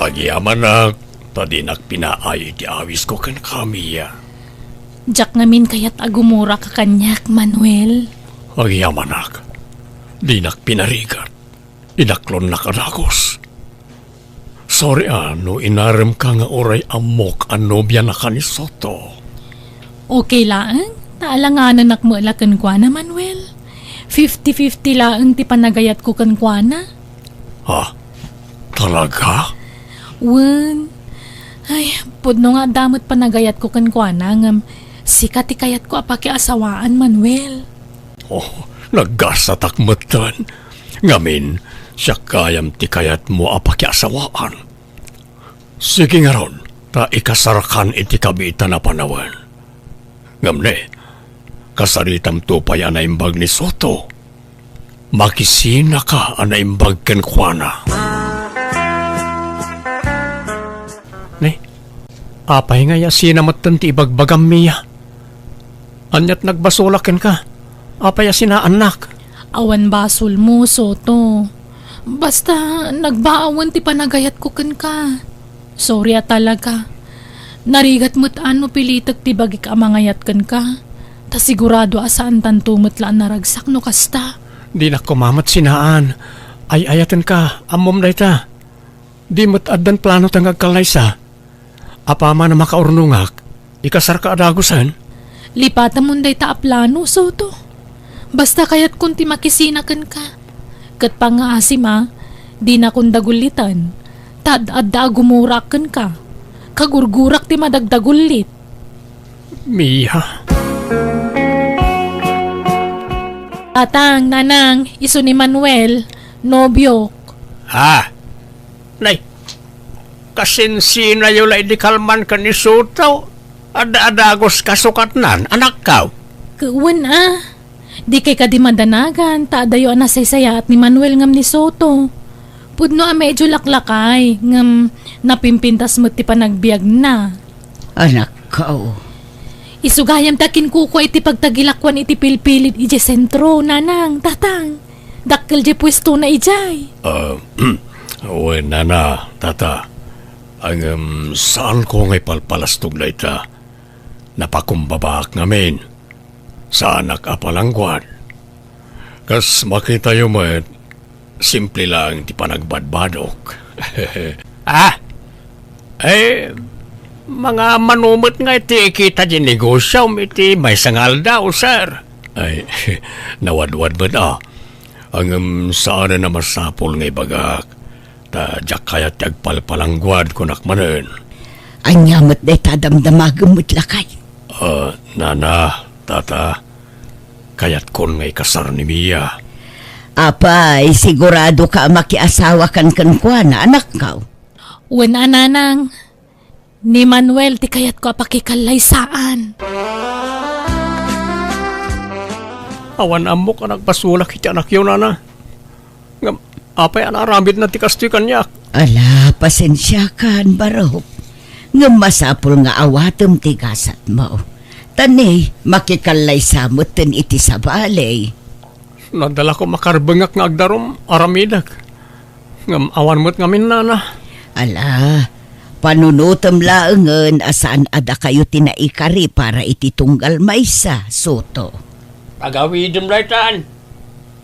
Agyamanak, ta dinak pinaay ti awisko kenka, Mia. Diak ngamin kayat a gumurak a kaniak, Manuel. Agyamanak, dinak pinarigat. Inaklonnak a dagus. Sorry a no inaremka nga uray ammok a nobianaka ni Soto. Okay laeng, ta alanganenak met la kenkuana, Manuel. Fifty fifty laeng ti panagayatko kenkuana. Ha? Talaga? Wen. Ay, pudno nga adda met panagayatko kenkuana, ngem sika ti kayatko a pakiasawaan, Manuel. Oh, naggasatak metten. Ngamin, siak gayam ti kayatmo a pakiasawaan. Sige ngarud, ta ikasarkan iti kabiitan a panawen. Ngem ne, kasaritamto pay a naimbag ni Soto. Makisinaka a naimbag kenkuana. Ne, apay nga yasina metten ti ibagbagam, Mia? Aniat nagbasolak kenka? Apay a sinaannak? Awan basolmo, Soto. Basta nagbaawen ti panagayatko kenka. Sorry a talaga. Narigat met a no pilitek ti bagik a mangayat kenka. Ta sigurado a saantanto met la a naragsak no kasta. Dinak koma met sinaan. Ay-ayatenka, ammom dayta. Di met addan plano ta nga agkallaysa. Apaman a makaurnongak, ikasarka a dagusen? Lipatamon dayta a plano, Soto. Basta kayatkon ti makisina kenka. Ket pangngaasim a, dinakon dagulliten. Ta ad-adda a gumurak kenka. Kagurgurak ti madagdagullit. Mia. Tatang, nanang, isu ni Manuel, nobiok. Ha? Nay, kasinsinayo la idi kalman ken ni Soto. Adda a dagus kasukatnan, anakkaw. Wen a. Dikay kadi madanagan, ta adayo a nasaysayaat ni Manuel ngem ni Soto. Pudno a medyo laklakay, ngem napimpintas met ti panagbiagna. Anakkaw. Isu gayam ta kinkukua iti pagtagilakuan iti pilpilit idiay sentro, nanang, tatang. Dakkel diay puestona idiay. Ah, wen, nana, tata. Ngem, saanko nga ipalpalastog dayta. Napakumbabaak ngamin. Saanak a palangguad. Kas makitayo met, simple laeng ti panagbadbadok. Ah! Eh, mangmano met nga iti ikita ti negosiom iti maysa nga aldaw, sir. Ay, nawadwad met, ah. Ngem saanen a masapul nga ibagak, ta diak kayat ti agpalpalangguad, kunak manen. Ania met dayta a damdamagem met lakay? Ah, nana, tata, kayatkon nga ikasar ni Mia. Apay, sigurado ka a makiasawa kan kenkuana, anakkaw? Wen a, nanang. Ni Manuel ti kayatko a pakikallaysaan. Awan ammok a nagbasolak iti anakyo, nana. Ngem, apay a naaramidna ti kastoy kaniak? Ala, pasensiakan, Barok. Ngem masapul nga awatem ti gasatmo. Ta ne, makikallaysa metten iti sabali. Nadala koma a karbengak nga agdarum, aramidek. Ngem awan met ngamin, nana. Ala, panunotem laengen a saan a dakayo ti naikari para iti tunggal maysa, Soto. Agawidem daytan.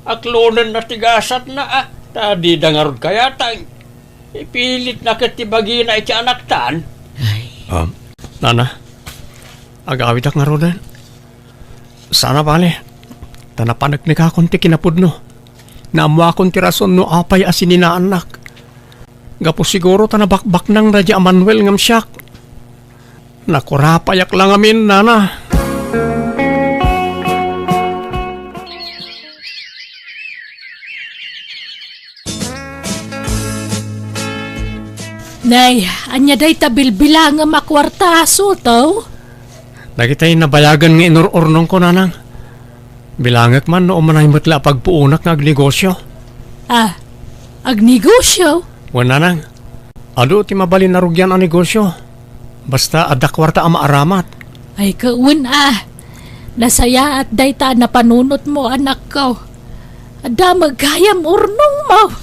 Aklonenna ti gasatna, a, ta dida ngarud kayateng. Ipilitna ket ti bagina iti anaktan. Ay. Ah, nana, agawidak ngaruden. Saan a bale, ta napaneknekakon ti kinapudno. Naammoakon ti rason no apay a sininaannak. Gapu siguro ta nabakbaknang daydi a Manuel ngem siak. Nakurapayak la ngamin, nana. Nay, ania dayta bilbilangem a kuarta, Soto? Dagitay nabayagen nga inur-urnongko, nanang. Bilangek man no umanay met la a pagpuonak nga agnegosio. Ah, agnegosio? Wen, nanang. Adu ti mabalin a rugian a negosio. Basta adda kuarta a maaramat. Ay, kawen a. Nasayaat dayta a napanunotmo, anakko. Adda met gayam urnongmo.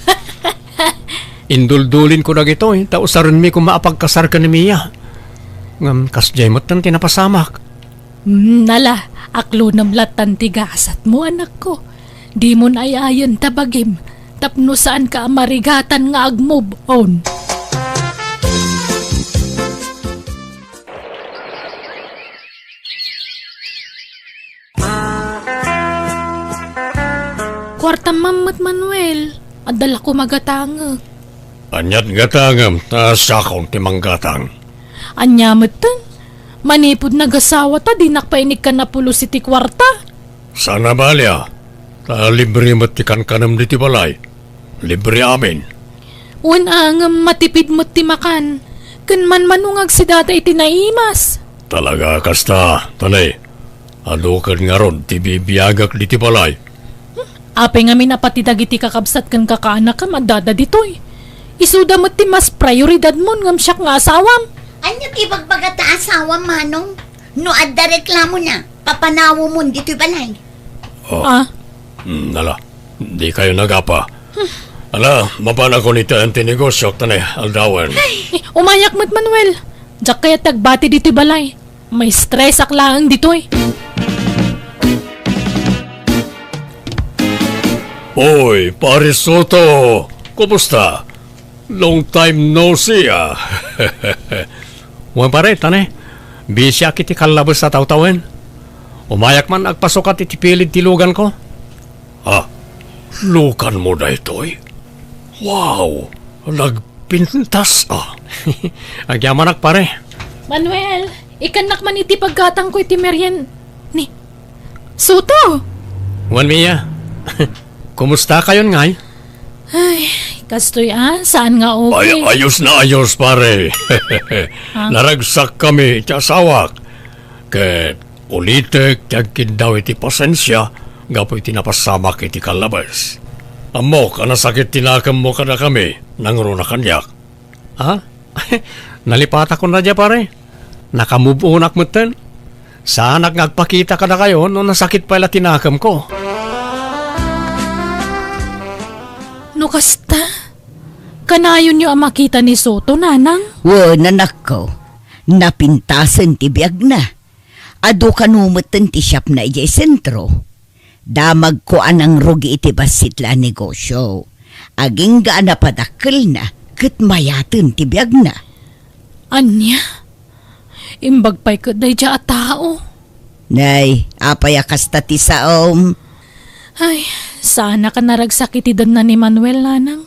Induldulinko dagitoy, ta usarenmi koma a pagkasar ken ni Mia. Ngem kasdiay metten ti napasamak. Hmm, nala, aklonem lattan ti gasatmo, anakko. Dimon ay-ayen ta bagim, tapno saanka a marigatan nga ag-move on. Kuartam man met, Manuel. Adda la koma gatangek. Aniat gatangem, ta siakon ti manggatang. Ania metten? Manipud nagasawa ta dinak pay inikkan a pulos iti kuarta. Saan a bali a. Ta libre met ti kankanem ditoy balay. Libre amin. Wen a, ngem matipid met ti makan. Ken manmano nga agsidada iti naimas. Talaga kasta, Tani. Adu ken ngarud ti bibiagak ditoy balay. Apay ngamin a pati dagiti kakabsat ken kakaanakem addada ditoy? Isuda met ti mas prioridadmon ngem siak nga asawam. Ania ti ibagbaga ta asawam, Manong? No adda reklamona, papanawemon ditoy balay. Oh. Ah? Hmm, nala. Dikayo nagapa. Ala, mapanakon iti negosio, Tani, aldawen. Eh, umayak met, Manuel. Diak kayat agbati ditoy balay. Maistresak laeng ditoy. Oy, Pare Soto! Kumusta? Long time no see, ah. Wen, pare, Tani. Bisiak iti kallabes a tawtawen. Umayak man agpasukat iti pilid ti luganko. Ah, luganmo daytoy? Wow, nagpintas, ah. Agyamanak, pare. Manuel, ikannak man iti paggatangko iti merien-, ni Soto! Wen, Mia. Kumusta kayon ngay? Ay, kastoy a, saan nga okay. Ay, ayos na ayos, pare. Ah? Naragsak kami iti asawak. Ket ulitek ti agkiddaw iti pasensia gapu iti napasamak iti kallabes. Ammok a nasakit ti nakemmo kadakami, nangruna kaniak. Ah? Nalipatakon a dia, pare. Naka-move onak metten. Saanak nga agpakita kadakayo no nasakit pay la ti nakemko. No kasta, kanayonyo a makita ni Soto, nanang? Wen, anakko. Napintasen ti biagna. Adu kano metten ti shopna idiay sentro. Damagko a nangrugi iti bassit la a negosio. Agingga a napadakkelna ket mayaten ti biagna. Ania? Imbag pay ket daydiay a tao? Nay, apay a kasta ti saom? Ay, saanak a naragsak iti denna ni Manuel, nanang.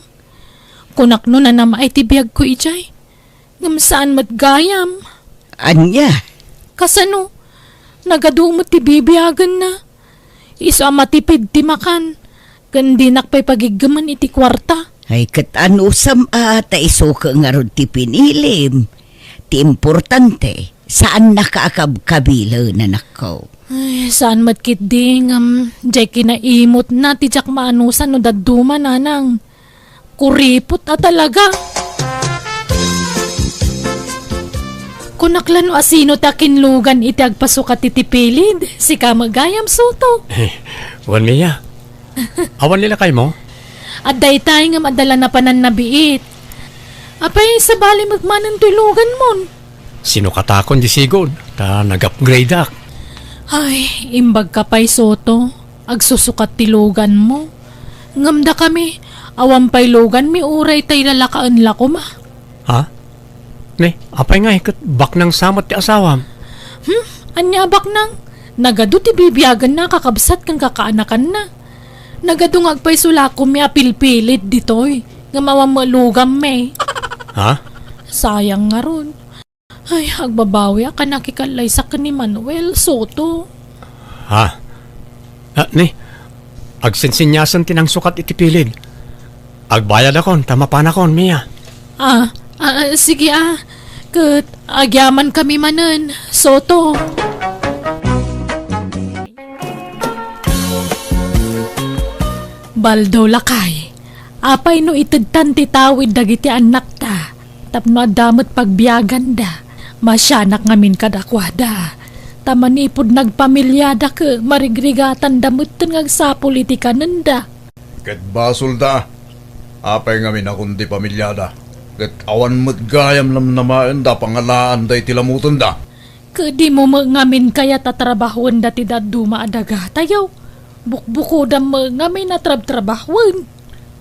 Kunak no nanam-ay ti biagko idiay. Ngem saan met gayam. Ania? Kasano? Nagadu met ti bibiagenna. Isu a matipid ti makan, ken dinak pay pagiggemen iti kuarta. Ay, ket anusam a ta isuke ngarud ti pinilim. Ti importante, saannaka a kabkabilen, anakko. Ay, saan met ketdi, ngem diay kinaimutna ti diak maanusan no dadduma, nanang. Kuripot a talaga. Kunak la no asino ti akinlugan iti agpasukat iti pilid, sika met gayam, Soto. Wen, Mia. Awan ni lakaymo? Adda itay ngem adda la napanan nabiit. Apay, sabali met manen toy luganmon? Sinukatakon di sigud, ta nag-upgradeak. Ay, imbagka pay, Soto. Agsusukat ti luganmo. Ngem dakami, awan pay luganmi uray ta ilalakaen la koma. Ha? Ne, apay ngay ket baknang sa met ti asawam? Hmm? Ania a baknang? Nagadu ti bibiagenna a kakabsat ken kakaanakanna. Nagadu nga agpayso la koma a pilpilid ditoy, ngem awan met luganmi. Ha? Sayang ngarud. Ay, agbabawiak a nakikallaysak ken ni Manuel, Soto. Ha? Ah, ne, agsinsinyasen ti nangsukat iti pilid. Agbayadakon, ta mapanakon, Mia. Ah, Ah, sige, ah. Ket agyamankami manen, Soto. Baldo, lakay, apay no itedtan ti tawid dagiti annakta tapno adda met pagbiaganda? Masianak ngamin kadakuada, ta manipud nagpamiliada ket marigrigatanda metten nga agsapul iti kanenda. Ket basolda, apay ngamin a kundi pamiliada, ket awan met gayam namnamaenda a pangalaanda iti lamutenda. Ket dimo met ngamin kayat a trabahoenda ti dadduma a dagatayo? Bukbukodam met ngamin a trabtrabahoen.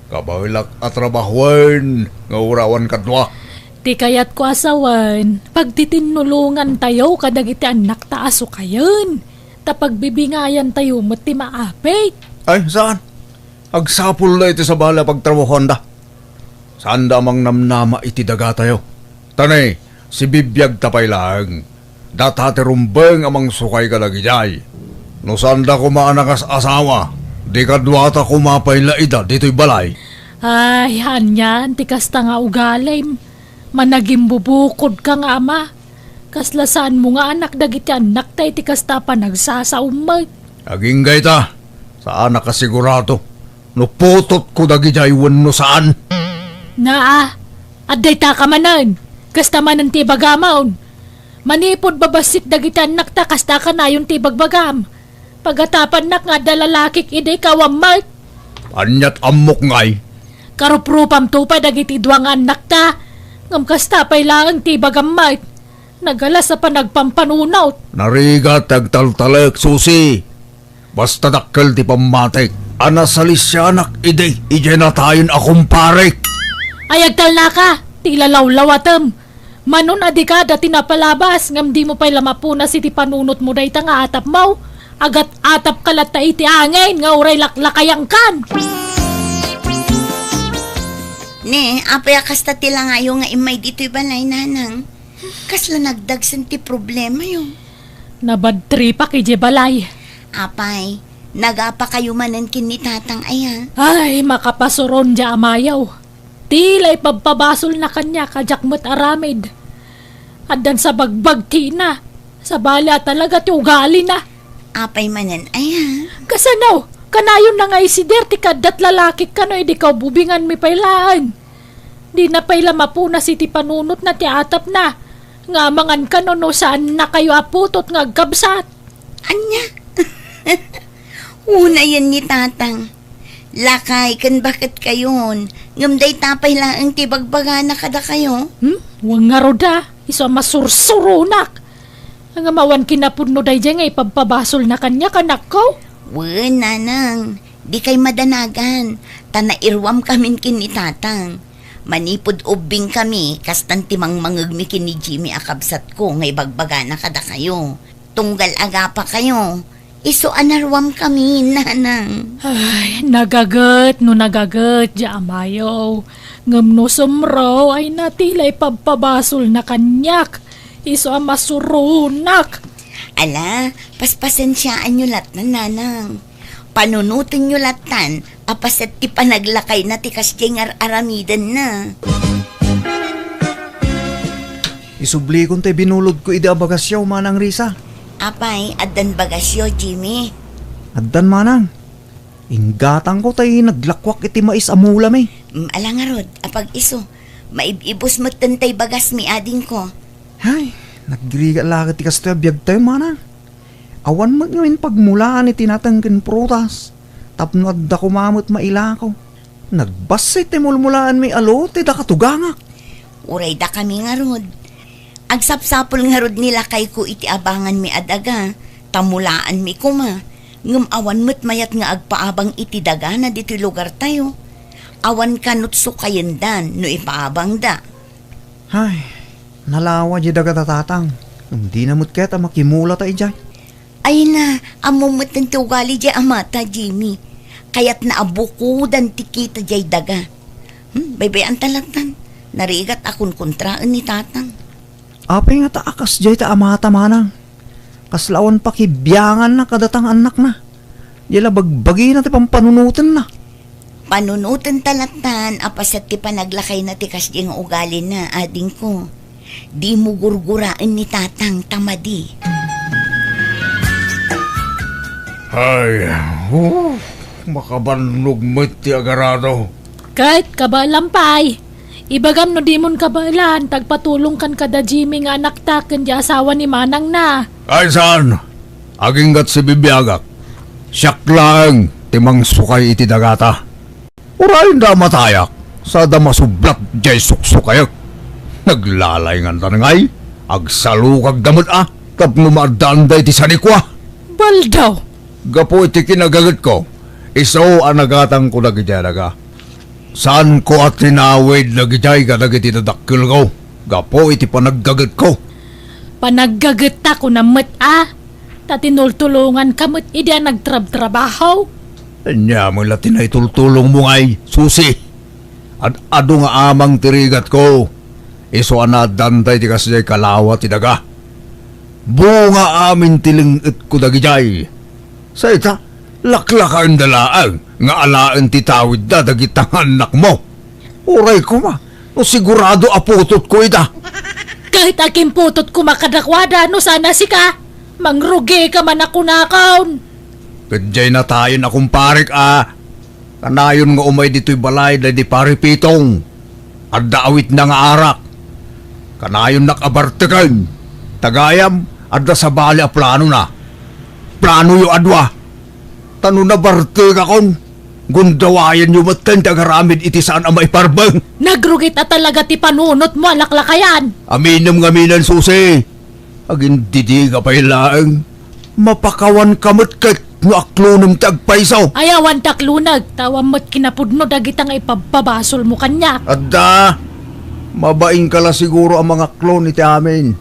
Kabaelak a trabahoen nga uray awan kadua. Ti kayatko a sawen, pagtitinnulongantayo kadagiti annakta a sukayen, ta pagbibingayantayo met ti maapit. Ay, saan? Agsapulda iti sabali a pagtrabahoanda. Saanda a mangnamnama iti dagatayo. Ta ne, sibibiagta pay laeng. Data ti rumbeng a mangsukay kadagidiay. No saanda koma a nakas-asawa, di kaduata koma pay la ida ditoy balay. Ay, anian ti kasta nga ugalim. Managimbubukodka nga ama. Kasla saanmo nga anak dagiti annakta iti kasta a panagsasaom met. Agingga ita, saanak a sigurado no putotko dagidiay wenno saan. Naa, adda ka manen. Kasta manen ti ibagamon. Manipud babassit dagiti annakta, kasta kanayon ti ibagbagam. Pagatapannak nga adda lalakik idi, kawam met. Aniat ammok ngay? Karuprupamto pay dagiti dua nga annakta. Ngem kasta pay laeng ti ibagam met. Nagalas a panagpampanunot. Narigat ti agtaltalek, Susi. Basta dakkel ti pammatik a nasalisianak idi idiay natayen a kumparek. Ay, agtalnaka! Ti ilalawlawatem. Manon a dika da ti napalabas, ngem dimo pay la mapunas iti panunotmo dayta nga atapmo. Agat-atapka latta iti angin nga uray laklakayankan. Ne, apay a kasta ti langayo nga immay ditoy balay, nanang? Kasla nagdagsen ti problemayo? Nabadtripak idiay balay. Apay, nagapakayo manen ken ni tatang aya? Ay, makapasuron diay amayo. Ti la ipabpabasolna kaniak a diak met aramid. Addan sa bagbagtina. Sabali a talaga ti ugalina. Apay manen aya? Kasano? Kanayonna nga isider ti kaaddat lalakik kano idi kaububinganmi pay laeng. Dina pay la mapunas iti panunotna ti atapna, nga amangan kano no saannakayo a putot nga agkabsat. Ania? Unayen ni tatang. Lakay ken baketkayon, ngem dayta pay laeng ti ibagbagana kadakayo. Hmm? Wen ngarud a, isu a masursuronak. Ngem awan kinapudno daydiay nga ipabpabasolna kaniak, anakko? Wen, nanang. Dikay madanagan, ta nairuamkamin ken ni tatang. Manipud ubbingkami, kastan ti mangmangegmi ken ni Jimmy a kabsatko nga ibagbagana kadakayo. Tunggal agapakayo, isu a naruamkami, nanang. Ay, nagaget no nagaget diay amayo. Ngem no sumro, ay natila ipabpabasolna kaniak. Isu a masuronak. Ala, paspasensiaanyo lattan, nanang. Panunotenyo lattan a paset ti panaglakayna ti kasdiay nga ar-aramidenna. Isublikon tay binulodko idi a bagasyo, Manang Risa. Apay, addan bagasyo, Jimmy? Addan, Manang. Inggatangko tay naglakuak iti mais a mulami. Mm, ala ngarud, apag-isu. Maib-ibus metten tay bagasmi, adingko. Hay, nagrigat la ket ti kastoy a biagtayo, Manang. Awan met ngamin pagmulaan iti nateng ken prutas, tapno adda koma met mailako. Nagbassit ti mulmulaanmi a lote da katugangak. Uray dakami ngarud. Agsapsapul ngarud ni lakayko iti abanganmi a daga, ta mulaanmi koma. Ngem awan met mayat nga agpaabang iti dagana ditoy lugartayo. Awan kanut sukayendan no ipaabangda. Hay, nalawa diay daga da tatang. Ngem dina met kayat a makimulata idiay. Ay na, ammom metten ti ugali diay amata, Jimmy. Kayatna a bukodan ti kita diay daga. Hmm, baybay-anta lattan. Narigat a kunkontraen ni tatang. Apay ngata a kasdiay ti amata, Manang? Kasla awan pakibianganna kadata nga annakna. Diay la bagbagina ti pampanunotenna. Panunoten ta lattan a paset ti panaglakayna ti kasdi nga ugalina, adingko. Dimo gurguraen ni tatang ta madi. Ay, oh, makabannog met ti agarado. Ket kabaelam pay. Ibagam no dimon kabaelan, tagpatulongkan kada Jimmy nga anakta ken di asawa ni manangna. Ay, saan? Aginggat sibibiagak. Siak laeng ti mangsukay iti dagata. Uray da matayak, sada masublat jay suksukayek. Naglalay ngantan ngay, agsalukagda met a, tapno maaddaanda iti sanikua. Baldaw! Gapu iti kinagagetko, isu a nagatangko dagidiay daga. Saanko a tinawid dagidiay kadagiti dadakkelko, gapu iti panaggagetko. Panaggagetta kunam met a, ta tinultulonganka met idi a nagtrabtrabaho. Ania met la ti naitultulongmo ngay, Susi? Ad-adu nga amang ti rigatko, isu a naaddanta iti kasdiay kalawa ti daga. Bunga amin ti leng-etko dagidiay. Sa ita, laklakaenda laeng nga alaen ti tawidda dagita nga annakmo. Uray koma, no sigurado a putotko ida. Ket akin putot koma kadakuada no saan a sika, mangrugika man a kunakon. Ket diay natayen a kumparek a, kanayon nga umay ditoy balay daydi Pari Pitong. Adda awitna nga arak. Kanayonnak a barteken. Ta gayam, adda sabali a planona. Planoyo a dua. Ta no nabartekakon, gundawayanyo metten ti agaramid iti saan a maiparbeng. Nagrugit a talaga ti panunotmo a laklakayan. Aminem ngamin, Susi. Agindidiga pay laeng. Mapakawanka met ket no aklonem ti agpayso. Ay, awan ti aklonek, ta awan met kinapudno dagita nga ipabpabasolmo kaniak. Adda, mabainka la siguro a mangaklon iti amin.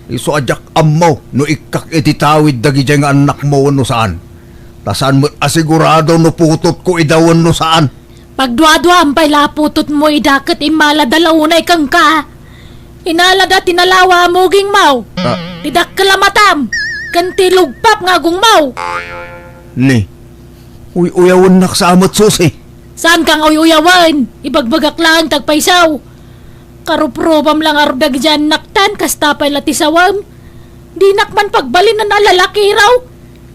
Isu a diak ammo no ikkak iti tawid dagidiay nga annakmo wenno saan. Ta saan met a sigurado no putotko ida wenno saan. Pagduaduam pay la a putotmo ida ket immalada la unay kenka. Inalada ti nalawa a mugingmo, ah, ti dakkel a matam, ken ti lugpap nga agongmo. Ni, uy-uyawennak sa met, Susi. Saanka nga uy-uyawen, ibagbagak laeng ti agpayso. Karuprubam la ngarud dagidiay annaktan, kasta pay la ti sawem. Dinak man pagbalinan a lalaki raw.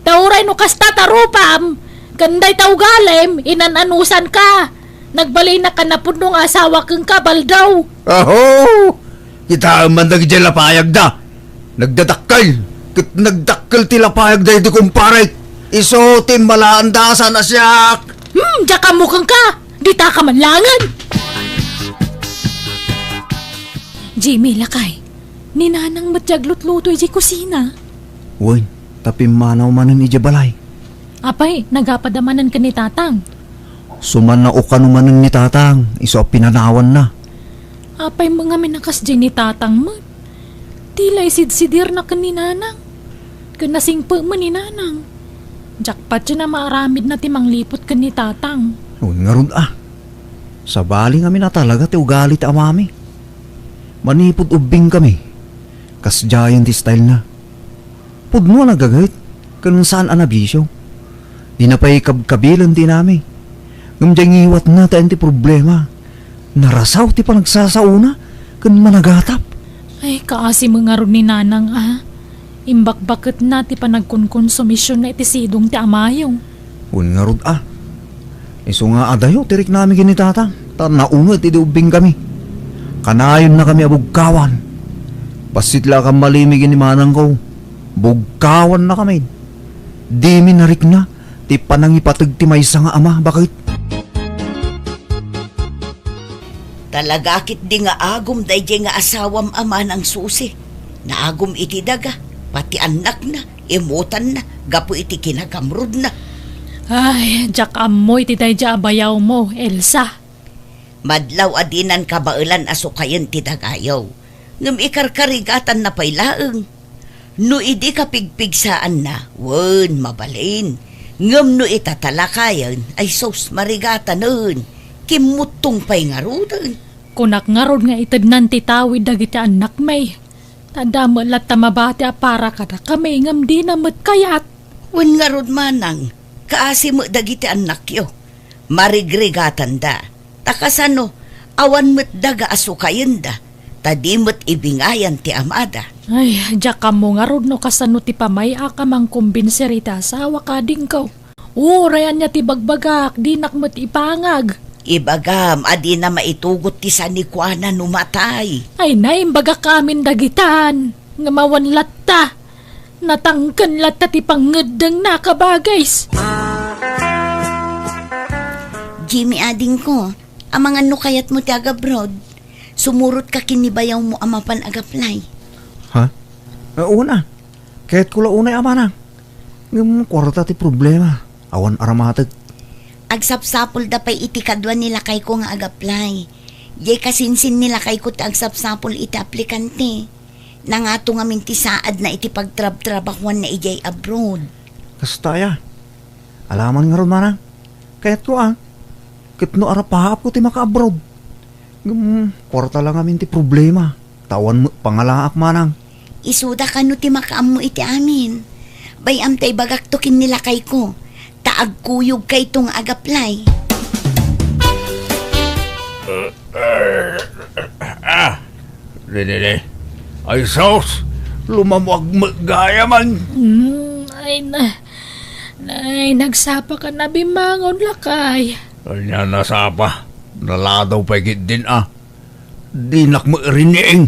Ta uray no kasta ta rupam, ken dayta ugalim, inan-anusanka. Nagbalinak a napudno nga asawa kenka, Baldaw. Aho! Kitaem man dagidiay lapayagda. Nagdadakkel, ket nagdakkel ti lapayagda iti kumparek. Isu ti immalaanda a saan a siak. Hmm, diak ammo kenka. Ditaka man laengen. Jimmy, lakay. Ni Nanang met ti aglutluto idiay kusina. Wen, ta pimmanaw manen idiay balay. Apay, nagapada manen ken ni Tatang? Sumannao kano manen ni Tatang, isu a pinanawanna. Apay met ngamin a kasdiay ni Tatang met? Ti la isidsidirna ken ni Nanang. Ken nasingpet met ni Nanang. Diak patien a maaramidna ti mangliput ken ni Tatang. Wen ngarud a. Sabali ngamin a talaga ti ugali ti amami. Manipud ubbingkami, kasdiayen ti stylena. Pudno a nagaget ken saan a nabisio. Dina pay kabkabilen ti inami. Ngem diay ngiwatna ti ayan ti problema. Narasaw ti panagsasaona ken managatap. Ay, kaasi met ngarud ni Nanang a. Imbakbaketna ti panagkonkonsumisionna iti sidong ti amayo. Wen ngarud a. Isu nga adayo ti riknami ken ni Tatang, ta naunget idi ubbingkami. Kanayonnakami a bugkawan. Bassit la a kammalimi ken ni manangko. Bugkawannakami. Dimi narikna ti panangipateg ti maysa nga ama, baket. Talaga ketdi nga agum daydiay nga asawam a Manang Susi. Naagum iti daga, pati annakna, imutanna, gapu iti kinagamrudna. Ay, diak ammo iti daydiay a bayawmo, Elsa. Madlaw a dinan kabaelan a sukayen ti dagayo, ngem ikarkarigatanna pay laeng. No idi kapigpigsaanna, wen, mabalin. Ngem no itatalakayen, ay sus, marigatanen. Kimmuttong pay ngaruden. Kunak ngarud nga itednan ti tawid dagiti annakmi. Ta adda met latta mabati a para kadakami ngem dina met kayat. Wen ngarud, Manang, kaasi met dagiti annakyo. Marigrigatanda. Ta kasano, awan met daga a sukayenda, ta di met ibingayan ti amada. Ay, diak ammo ngarud no kasano ti pamay-ak a mangkumbinser iti asawak, adingko. Uray ania ti bagbagak, dinak met ipangag. Ibagam a dina maitugot ti sanikuana no matay. Ay, naimbagak amin dagitan. Ngem awan latta. Natangken latta ti pangngeddengna, kabagis. Jimmy, adingko, amangan no kayatmo ti agabroad? Sumurotka ken ni bayawmo a mapan agaplay. Ha? Eh, una, kayatko la unay a manang. Ngem kuarta ti problema. Awan aramatek. Agsapsapulda pay iti kadua ni lakayko nga agaplay. Diay kasinsin ni lakayko ti agsapsapul iti aplikante. Nangato ngamin ti saadna iti pagtrabtrabahuanna idiay abroad. Kasta aya. Alaman ngarud manang. Kayatko a. Ket no arapaapko ti maka-abroad. Ngem, kuarta la ngamin ti problema. Ta awan met pangalaak manang. Isuda kano ti makaammo iti amin. Bay-am ta ibagakto ken ni lakayko. Ta agkuyogkayto nga agaplay. Ah, dididi. Ay sus, lumamuag met gayam. Hmm, ay na. Nay, nagsapa ka na bimangon, lakay. Ania nasapa? Naladaw pay ketdin a. Dinak met riing.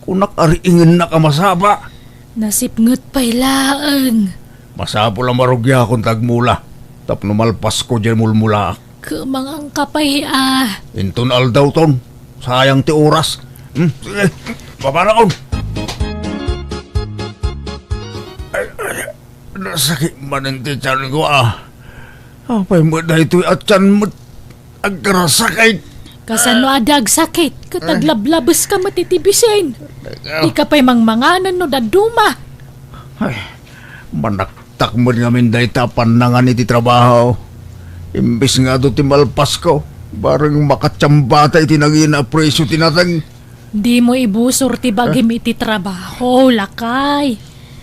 Kunak a riingennak a masapa. Nasipnget pay laeng. Masapul a marugiakon ta agmula. Tapno malpasko diay mulmulaak. Kumangangka pay a. Inton aldawton. Sayang ti oras. Hmm, sige. Papanakon. Ay, ay. Nasakit manen ti tianko a. Apay met daytoy a tian met agkarasakit? Kasano a di agsakit? Ket aglablabes ka met iti bisin. Dika pay mangmanganen no dadduma. Ay, manaktak met ngamin dayta a pannangan iti trabaho. Imbes nga adu ti malpasko, bareng makatiambata iti nangina a presio ti nateng. Dimo ibusor ti bagim iti trabaho, lakay.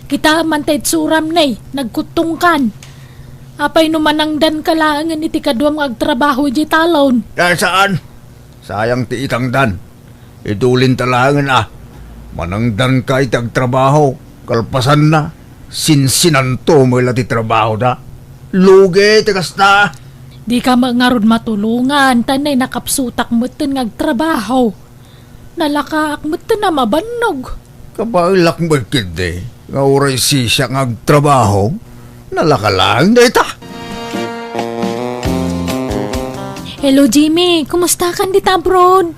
Kita man ta itsuram, nay, nagkuttongkan. Apay no manangdanka laengen iti kaduam nga agtrabaho idiay talon? Ay, saan? Sayang ti itangdan. Idulinta laengen a. Manangdanka iti agtrabaho, kalpasanna, sinsinanto met la ti trabahoda. Lugi ti kasta. Dika met ngarud matulongan, ta nay nakapsutak metten nga agtrabaho. Nalakaak metten a mabannog. Kabaelak met ketdi nga uray sisiak nga agtrabaho, nalaka laeng dayta. Hello, Jimmy. Kumustakan dita abroad?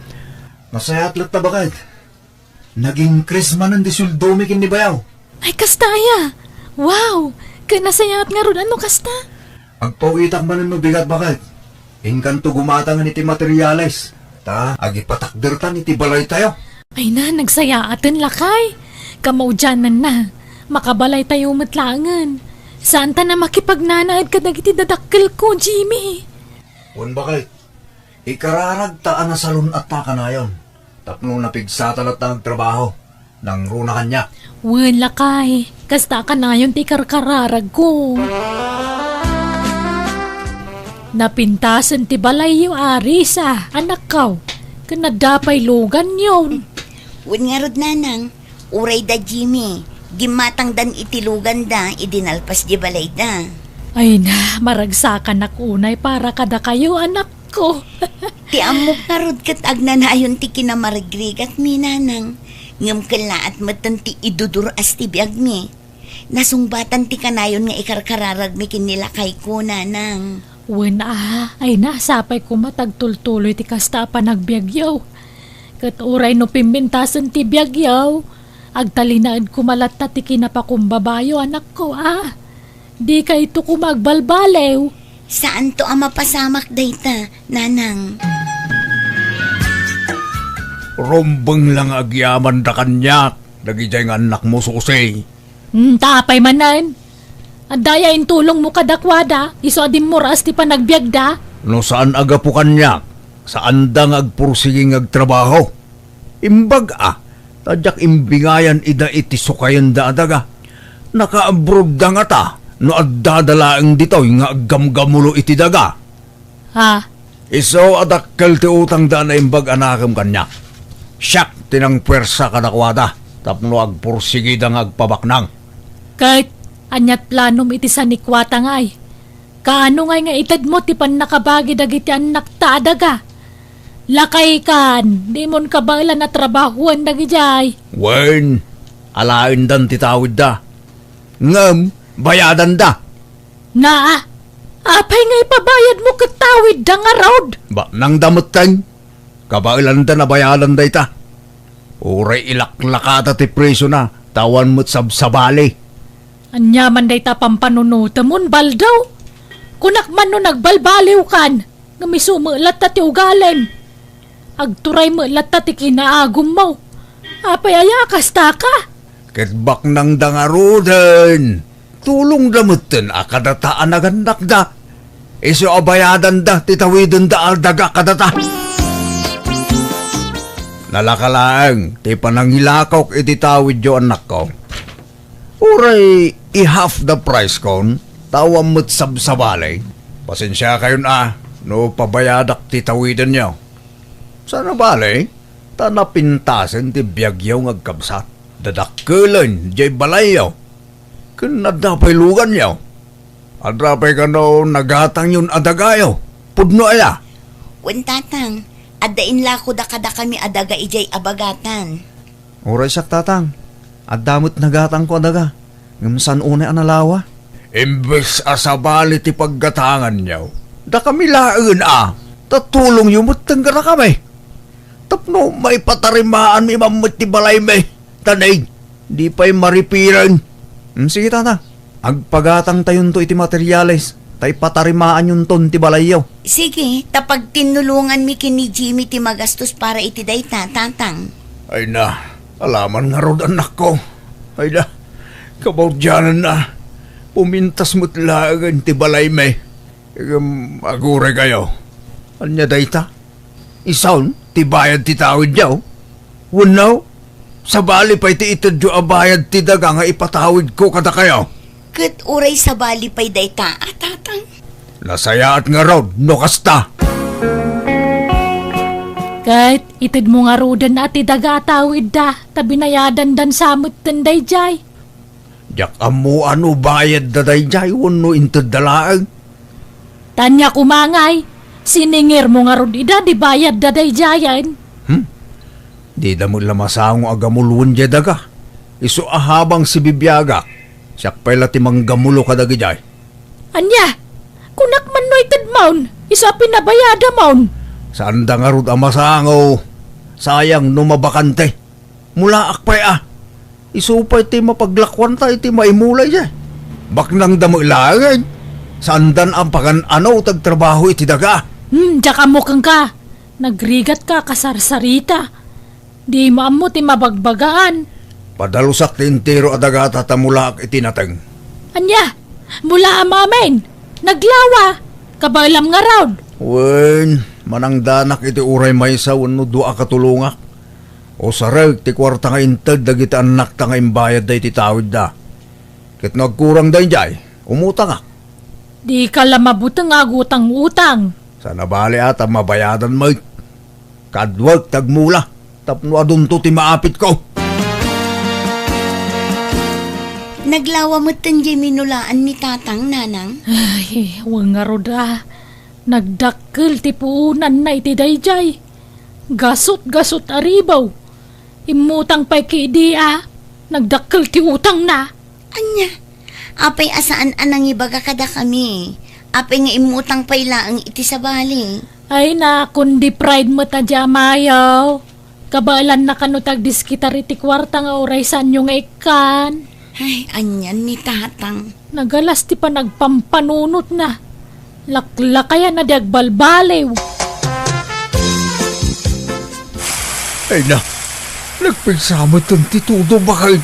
Nasayaat latta, baket. Nag-increase manen ti sueldomi ken ni bayaw. Ay, kasta aya? Wow! Ket nasayaat ngarud a no kasta? Agpaw-itak manen no bigat, baket. Inkanto gumatangen iti materiales, ta agipatakdertan iti balaytayo. Ay na, nagsayaaten, lakay. Kamaudiananna, makabalaytayo met laengen. Saanta a makipagnanaed kadagiti dadakkelko, Jimmy. Wen, baket. Ikararagta a nasalun-atta kanayon. Tapno napigsata latta nga agtrabaho, nangruna kaniak. Wen, lakay, kasta kanayon ti ikarkararagko. Napintasen ti balayyo, Arisa, anakko, ken adda pay luganyon. Wen ngarud, nanang, uray da Jimmy, gimmatangdan iti luganda idi nalpas di balayda. Ay na, maragsakanak unay para kadakayo, anak ko. Ti ammok ngarud ket agnanayon ti kinamarigrigatmi, nanang. Ngem kellaat metten ti idudur-as ti biagmi. Nasungbatan ti kanayon nga ikarkararagmi ken ni lakayko, nanang. Wen a, ay na, sapay koma ta agtultuloy ti kasta a panagbiagyo. Ket uray no pimbintasen ti biagyo, agtalinaed koma latta ti kinapakumbabayo, anakko a. Dikayto koma agbalbaliw. Saanto a mapasamak dayta, nanang. Rumbeng la nga agyamanda kaniak, dagidiay nga annakmo, Susi. Hmm, ta apay manen? Adda aya intulongmo kadakuada, isu a dimmur-as ti panagbiagda? No saan a gapu kaniak, saanda nga agpursigi nga agtrabaho. Imbag a, ta diak imbingayan ida iti sukayenda a daga. Naka-abroad da ngata no addada laeng ditoy nga aggamgamulo iti daga. Ha? Isu a dakkel ti utangda a naimbag a nakem kaniak. Siak ti nangpuersa kadakuada tapno agpursigida nga agpabaknang. Ket aniat planom iti sanikuatangay? Kaano ngay nga itedmo ti pannakabagi dagiti annakta a daga? Lakaykan, dimon kabaelan a trabahoen dagidiay. Wen, alaendan ti tawidda. Ngem, bayadanda. Naa, apay nga ipabayadmo ket tawidda ngarud? Baknangda metten. Kabaelanda a bayadan dayta. Uray ilaklakada ti presiona, ta awan met sabsabali. Ania man dayta pampanunotemon, Baldaw? Kunak man no nagbalbaliwkan, ngem isu met latta ti ugalem. Agturay met latta ti kinaagummo. Apay aya a kastaka? Ket baknangda ngaruden. Tulongda metten a kadata a nagannakda. Isu a bayadanda ti tawidenda a daga kadata. Nalaka laeng ti panangilakok iti tawidyo, annakko. Uray i-half the price kon, ta awan met sabsabali. Pasensiakayon a no pabayadak ti tawidenyo. Saan a bale, ta napintasen ti biagyo nga agkabsat. Dadakkelen diay balayyo. Ken adda pay luganyo. Adda pay kano nagatangyon a dagayo. Pudno aya? Wen, Tatang, adda inlakoda kadakami a daga idiay abagatan. Uray siak, Tatang. Adda met nagatangko a daga. Ngem saan unay a nalawa? Imbes a sabali ti paggatanganyo, dakami laengen a, ta tulongyo metten kadakami. Tapno maipatarimaanmi man met ti balaymi, ta nay, di pay maripiren. Mm, sige, Tatang. Agpagatangtayonto iti materiales, ta ipatarimaanyonton ti balayyo. Sige, ta pagtinnulonganmi ken ni Jimmy ti magastos para iti dayta, Tatang. Ay na, alaman ngarud, annakko. Ay na, kabaudiananna. Pumintas met laengen ti balaymi. Ngem aguray kayo. Ania dayta? Isun ti bayad ti tawidyo? Wenno, sabali pay ti itedyo a bayad ti daga nga ipatawidko kadakayo? Ket uray sabali pay dayta a, Tatang? Nasayaat ngarud no kasta. Ket itedmo ngaruden a ti daga a tawidda, ta binayadandan sa metten daydiay. Diak ammo a no bayadda daydiay wenno intedda laeng. Tania koma ngay, siningirmo ngarud ida di bayadda daydiayen. Hmm? Dida met la masango a gamuloen diay daga. Isu a habang sibibiagak, siak pay la ti manggamulo kadagidiay. Ania? Kunak man no itedmon, isu a pinabayadamon. Saanda ngarud a masango. Sayang no mabakante. Mulaak pay a. Isu pay ti mapaglakuanta iti maimula idiay. Baknangda met laeng. Saandan a pagan-ano ti agtrabaho iti daga. Hmm, diak ammo kenka. Nagrigatka a kasarsarita. Dimo ammo ti mabagbagaan. Padalusak ti entero a dagata ta mulaak iti nateng. Ania? Mulaam amin? Naglawa? Kabaelam ngarud? Wen, manangdanak iti uray maysa wenno dua a katulongak. Usarek ti kuarta nga inted dagiti annakta nga imbayadda iti tawidda. Ket no agkurang daydiay, umutangak. Dika la mabuteng a agutang-utang. Saan a bale a ta mabayadan met. Kaduak ti agmula tapno adunto ti maapitko. Naglawa metten diay minulaan ni Tatang, Nanang? Ay, wen ngarud a. Nagdakkel ti puonanna iti daydiay. Gasut-gasut a ribaw. Immutang pay ket idi a nagdakkel ti utangna. Ania? Apay a saan a nangibaga kadakami? Apay nga immutang pay laeng iti sabali? Ay na, kundi pride met a di amayo. Kabaelanna kano ti agdiskitar iti kuarta nga uray saanyo nga ikkan. Ay, anian ni Tatang. Nagalas ti panagpampanunotna. Laklakayan a di agbalbaliw. Ay na, nagpigsa metten ti tudo, baket.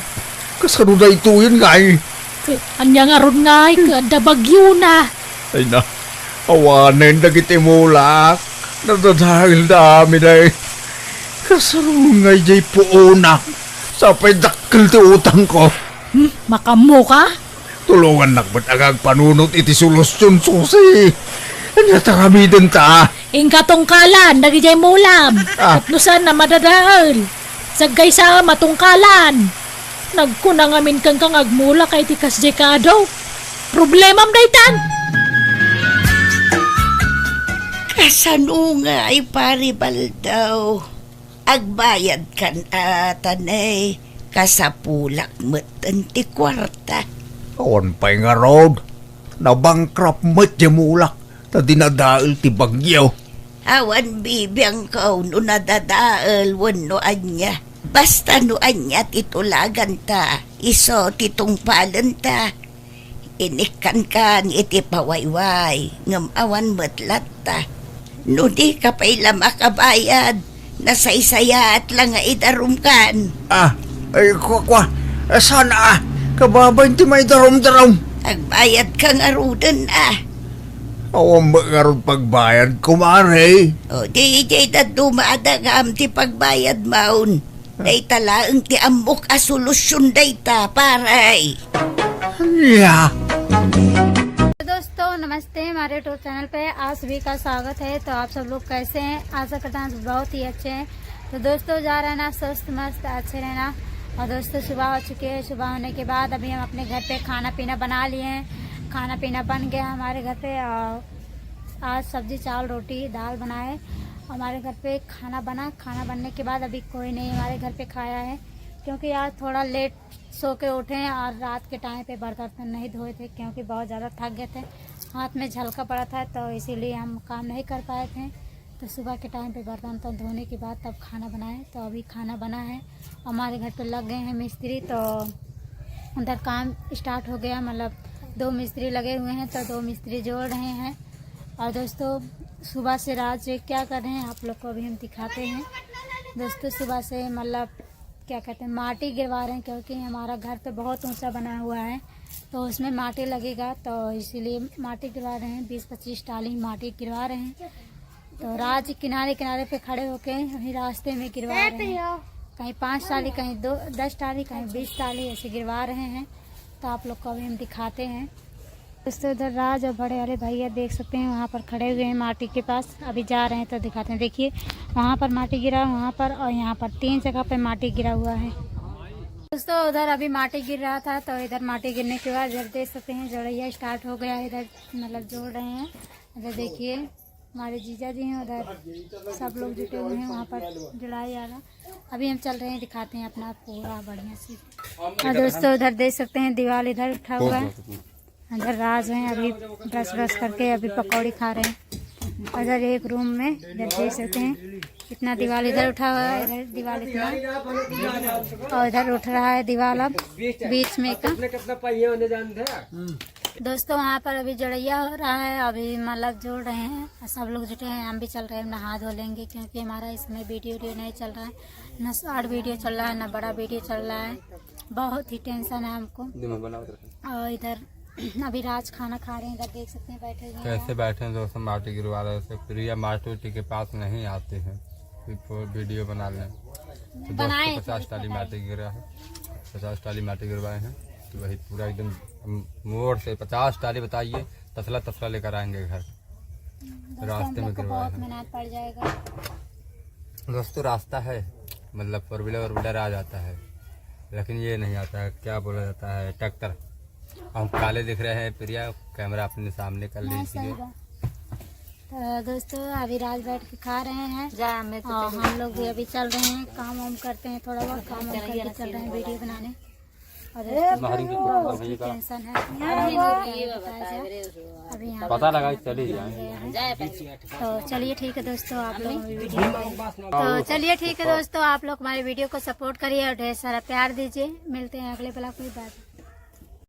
Kasano daytoyen ngay? Ket ania ngarud ngay, ket adda bagyona. Ay na, awanen dagiti mulak. Nadadaelda amin ay. Kasano ngay diay puonak? Sapay dakkel ti utangko. Hmm, makaammoka? Tulongannak met nga agpanunot iti solusion, Susi. Ania ta kamiten ta? Inka tungkalan, dagijay mulam. Ah. Tapno saan na madadael. Saggaysa matungkalan. Nagkuna ngamin kenka nga agmulak iti kasjay kado. Problemam daytan. Kasano nga ay pari Baldaw? Agbayadkan a tanay, kasapulak met ti kuarta. Awan pay ngarud, nabankrupt met ti mulak, ta dinadael ti bagyo. Awan bibiangko no nadadael wenno ania. Basta no ania ti tulaganta, isu ti tungpalenta. Inikkankan iti pawayway, ngem awan met latta. No dika pay la makabayad, nasaysayaat la nga idarumkan. Ah, ay, kua, kua. Eh, saan, ah? Kababain ti maidarum-darum. Agbayadka ngaruden, ah. Awan met ngarud pagbayad, kumare. O, di, di, dadduma adda nga am ti pagbayad maun. Dayta laeng ti ammok a solusyon dayta, pare. Ania? तो दोस्तों नमस्ते, हमारे YouTube channel पे आप सभी का स्वागत है। तो आप सब लोग कैसे हैं? आशा करता हूँ आप बहुत ही अच्छे हैं। तो दोस्तों जा रहे हैं ना स्वस्थ मस्त अच्छे रहना। और दोस्तों सुबह हो चुकी है, सुबह होने के बाद अभी हम अपने घर पे खाना पीना बना लिए हैं। खाना पीना बन गया हमारे घर पे और आज सब्जी चावल रोटी दाल बनाए। हमारे घर पे खाना बना, खाना बनने के बाद अभी कोई नहीं हमारे घर पे खाया है, क्योंकि आज थोड़ा लेट सो के उठे हैं और रात के टाइम पे बर्तन वर्तन नहीं धोए थे, क्योंकि बहुत ज़्यादा थक गए थे, हाथ में झलका पड़ा था, तो इसीलिए हम काम नहीं कर पाए थे। तो सुबह के टाइम पे बर्तन वर्तन धोने के बाद तब खाना बनाए। तो अभी खाना बना है, हमारे घर पे लग गए हैं मिस्त्री, तो उधर काम स्टार्ट हो गया, मतलब दो मिस्त्री लगे हुए हैं, तो दो मिस्त्री जोड़ रहे हैं। और दोस्तों सुबह से राज क्या कर रहे हैं आप लोग को अभी हम दिखाते हैं। दोस्तों सुबह से मतलब क्या कहते हैं, माटी गिरवा रहे हैं, क्योंकि हमारा घर तो बहुत ऊंचा बना हुआ है, तो उसमें माटी लगेगा, तो इसीलिए माटी गिरवा रहे हैं। बीस पच्चीस टाली माटी गिरवा रहे हैं। तो राज किनारे किनारे पे खड़े होके वहीं रास्ते में गिरवा रहे हैं। कहीं पाँच टाली, कहीं दो, दस टाली, कहीं बीस टाली, ऐसे गिरवा रहे हैं। तो आप लोग को अभी हम दिखाते हैं। दोस्तों, इधर राज और बड़े वाले भैया देख सकते हैं, वहाँ पर खड़े हुए हैं माटी के पास। अभी जा रहे हैं तो दिखाते हैं। देखिए, वहाँ पर माटी गिरा, वहाँ पर और यहाँ पर तीन जगह पे माटी गिरा हुआ है। दोस्तों, उधर अभी माटी गिर रहा था, तो इधर माटी गिरने के बाद इधर देख सकते हैं, जोड़ैया स्टार्ट हो गया है। इधर मतलब जोड़ रहे हैं। इधर देखिए, हमारे जीजा जी हैं, उधर सब लोग जुटे हुए हैं, वहाँ पर जुड़ाई आ रहा। अभी हम चल रहे हैं, दिखाते हैं अपना पूरा बढ़िया से। और दोस्तों, उधर देख सकते हैं, दीवाल इधर उठा हुआ है। अंदर राज हैं, अभी ब्रश ब्रश करके अभी पकौड़ी खा रहे हैं। उधर एक रूम में इधर देख सकते हैं, इतना दीवार इधर उठा हुआ है, इधर दीवार इतना, और इधर उठ रहा है दीवार अब बीच में का। कितना कितना पहिया होने जान थे। दोस्तों, वहाँ पर अभी जड़ैया हो रहा है, अभी मतलब जोड़ रहे हैं, सब लोग जुटे हैं, हम भी चल रहे हैं, नहा धो लेंगे, क्योंकि हमारा इसमें वीडियो वीडियो नहीं चल रहा है, ना शॉर्ट वीडियो चल रहा है, ना बड़ा वीडियो चल रहा है। बहुत ही टेंशन है हमको। दिमाग बनाओ तो। और इधर अभी राज खाना खा रहे हैं, इधर देख सकते हैं, बैठे हुए हैं। कैसे बैठे हैं दोस्तों, माटी गिरवा रहे थे। प्रिया माटी उटी के पास नहीं आती है, फिर वो वीडियो बना लें। तो दोस्तों, बनाए थे, पचास टाली बताइए। माटी गिरा है, पचास टाली माटी गिरवाए हैं, तो वही पूरा एकदम मोड़ से पचास टाली बताइए, तसला तसला लेकर आएंगे घर। दोस्तों, हम रास्ते में लोग को गिरवाए बहुत हैं। मेहनत पड़ जाएगा। दोस्तों, रास्ता है, मतलब, फोर व्हीलर, फोर व्हीलर आ जाता है, लेकिन ये नहीं आता है, क्या बोला जाता है, ट्रैक्टर। हम काले दिख रहे हैं, प्रिया, कैमरा अपने सामने कर लीजिए। तो दोस्तों, अभी राज बैठ के खा रहे हैं। जा, मैं तो और चली हम लोग भी अभी चल रहे हैं, काम वाम करते हैं, थोड़ा बहुत काम वाम करके चल रहे हैं, वीडियो बनाने। और दोस्तों, बहुत ही टेंशन है। अभी यहाँ पता लगा, चले जाए। तो चलिए, ठीक है दोस्तों, आप लोग वीडियो, तो चलिए, ठीक है दोस्तों, आप लोग हमारे वीडियो को सपोर्ट करिए और ढेर सारा प्यार दीजिए। मिलते हैं अगले ब्लॉग में। बाय।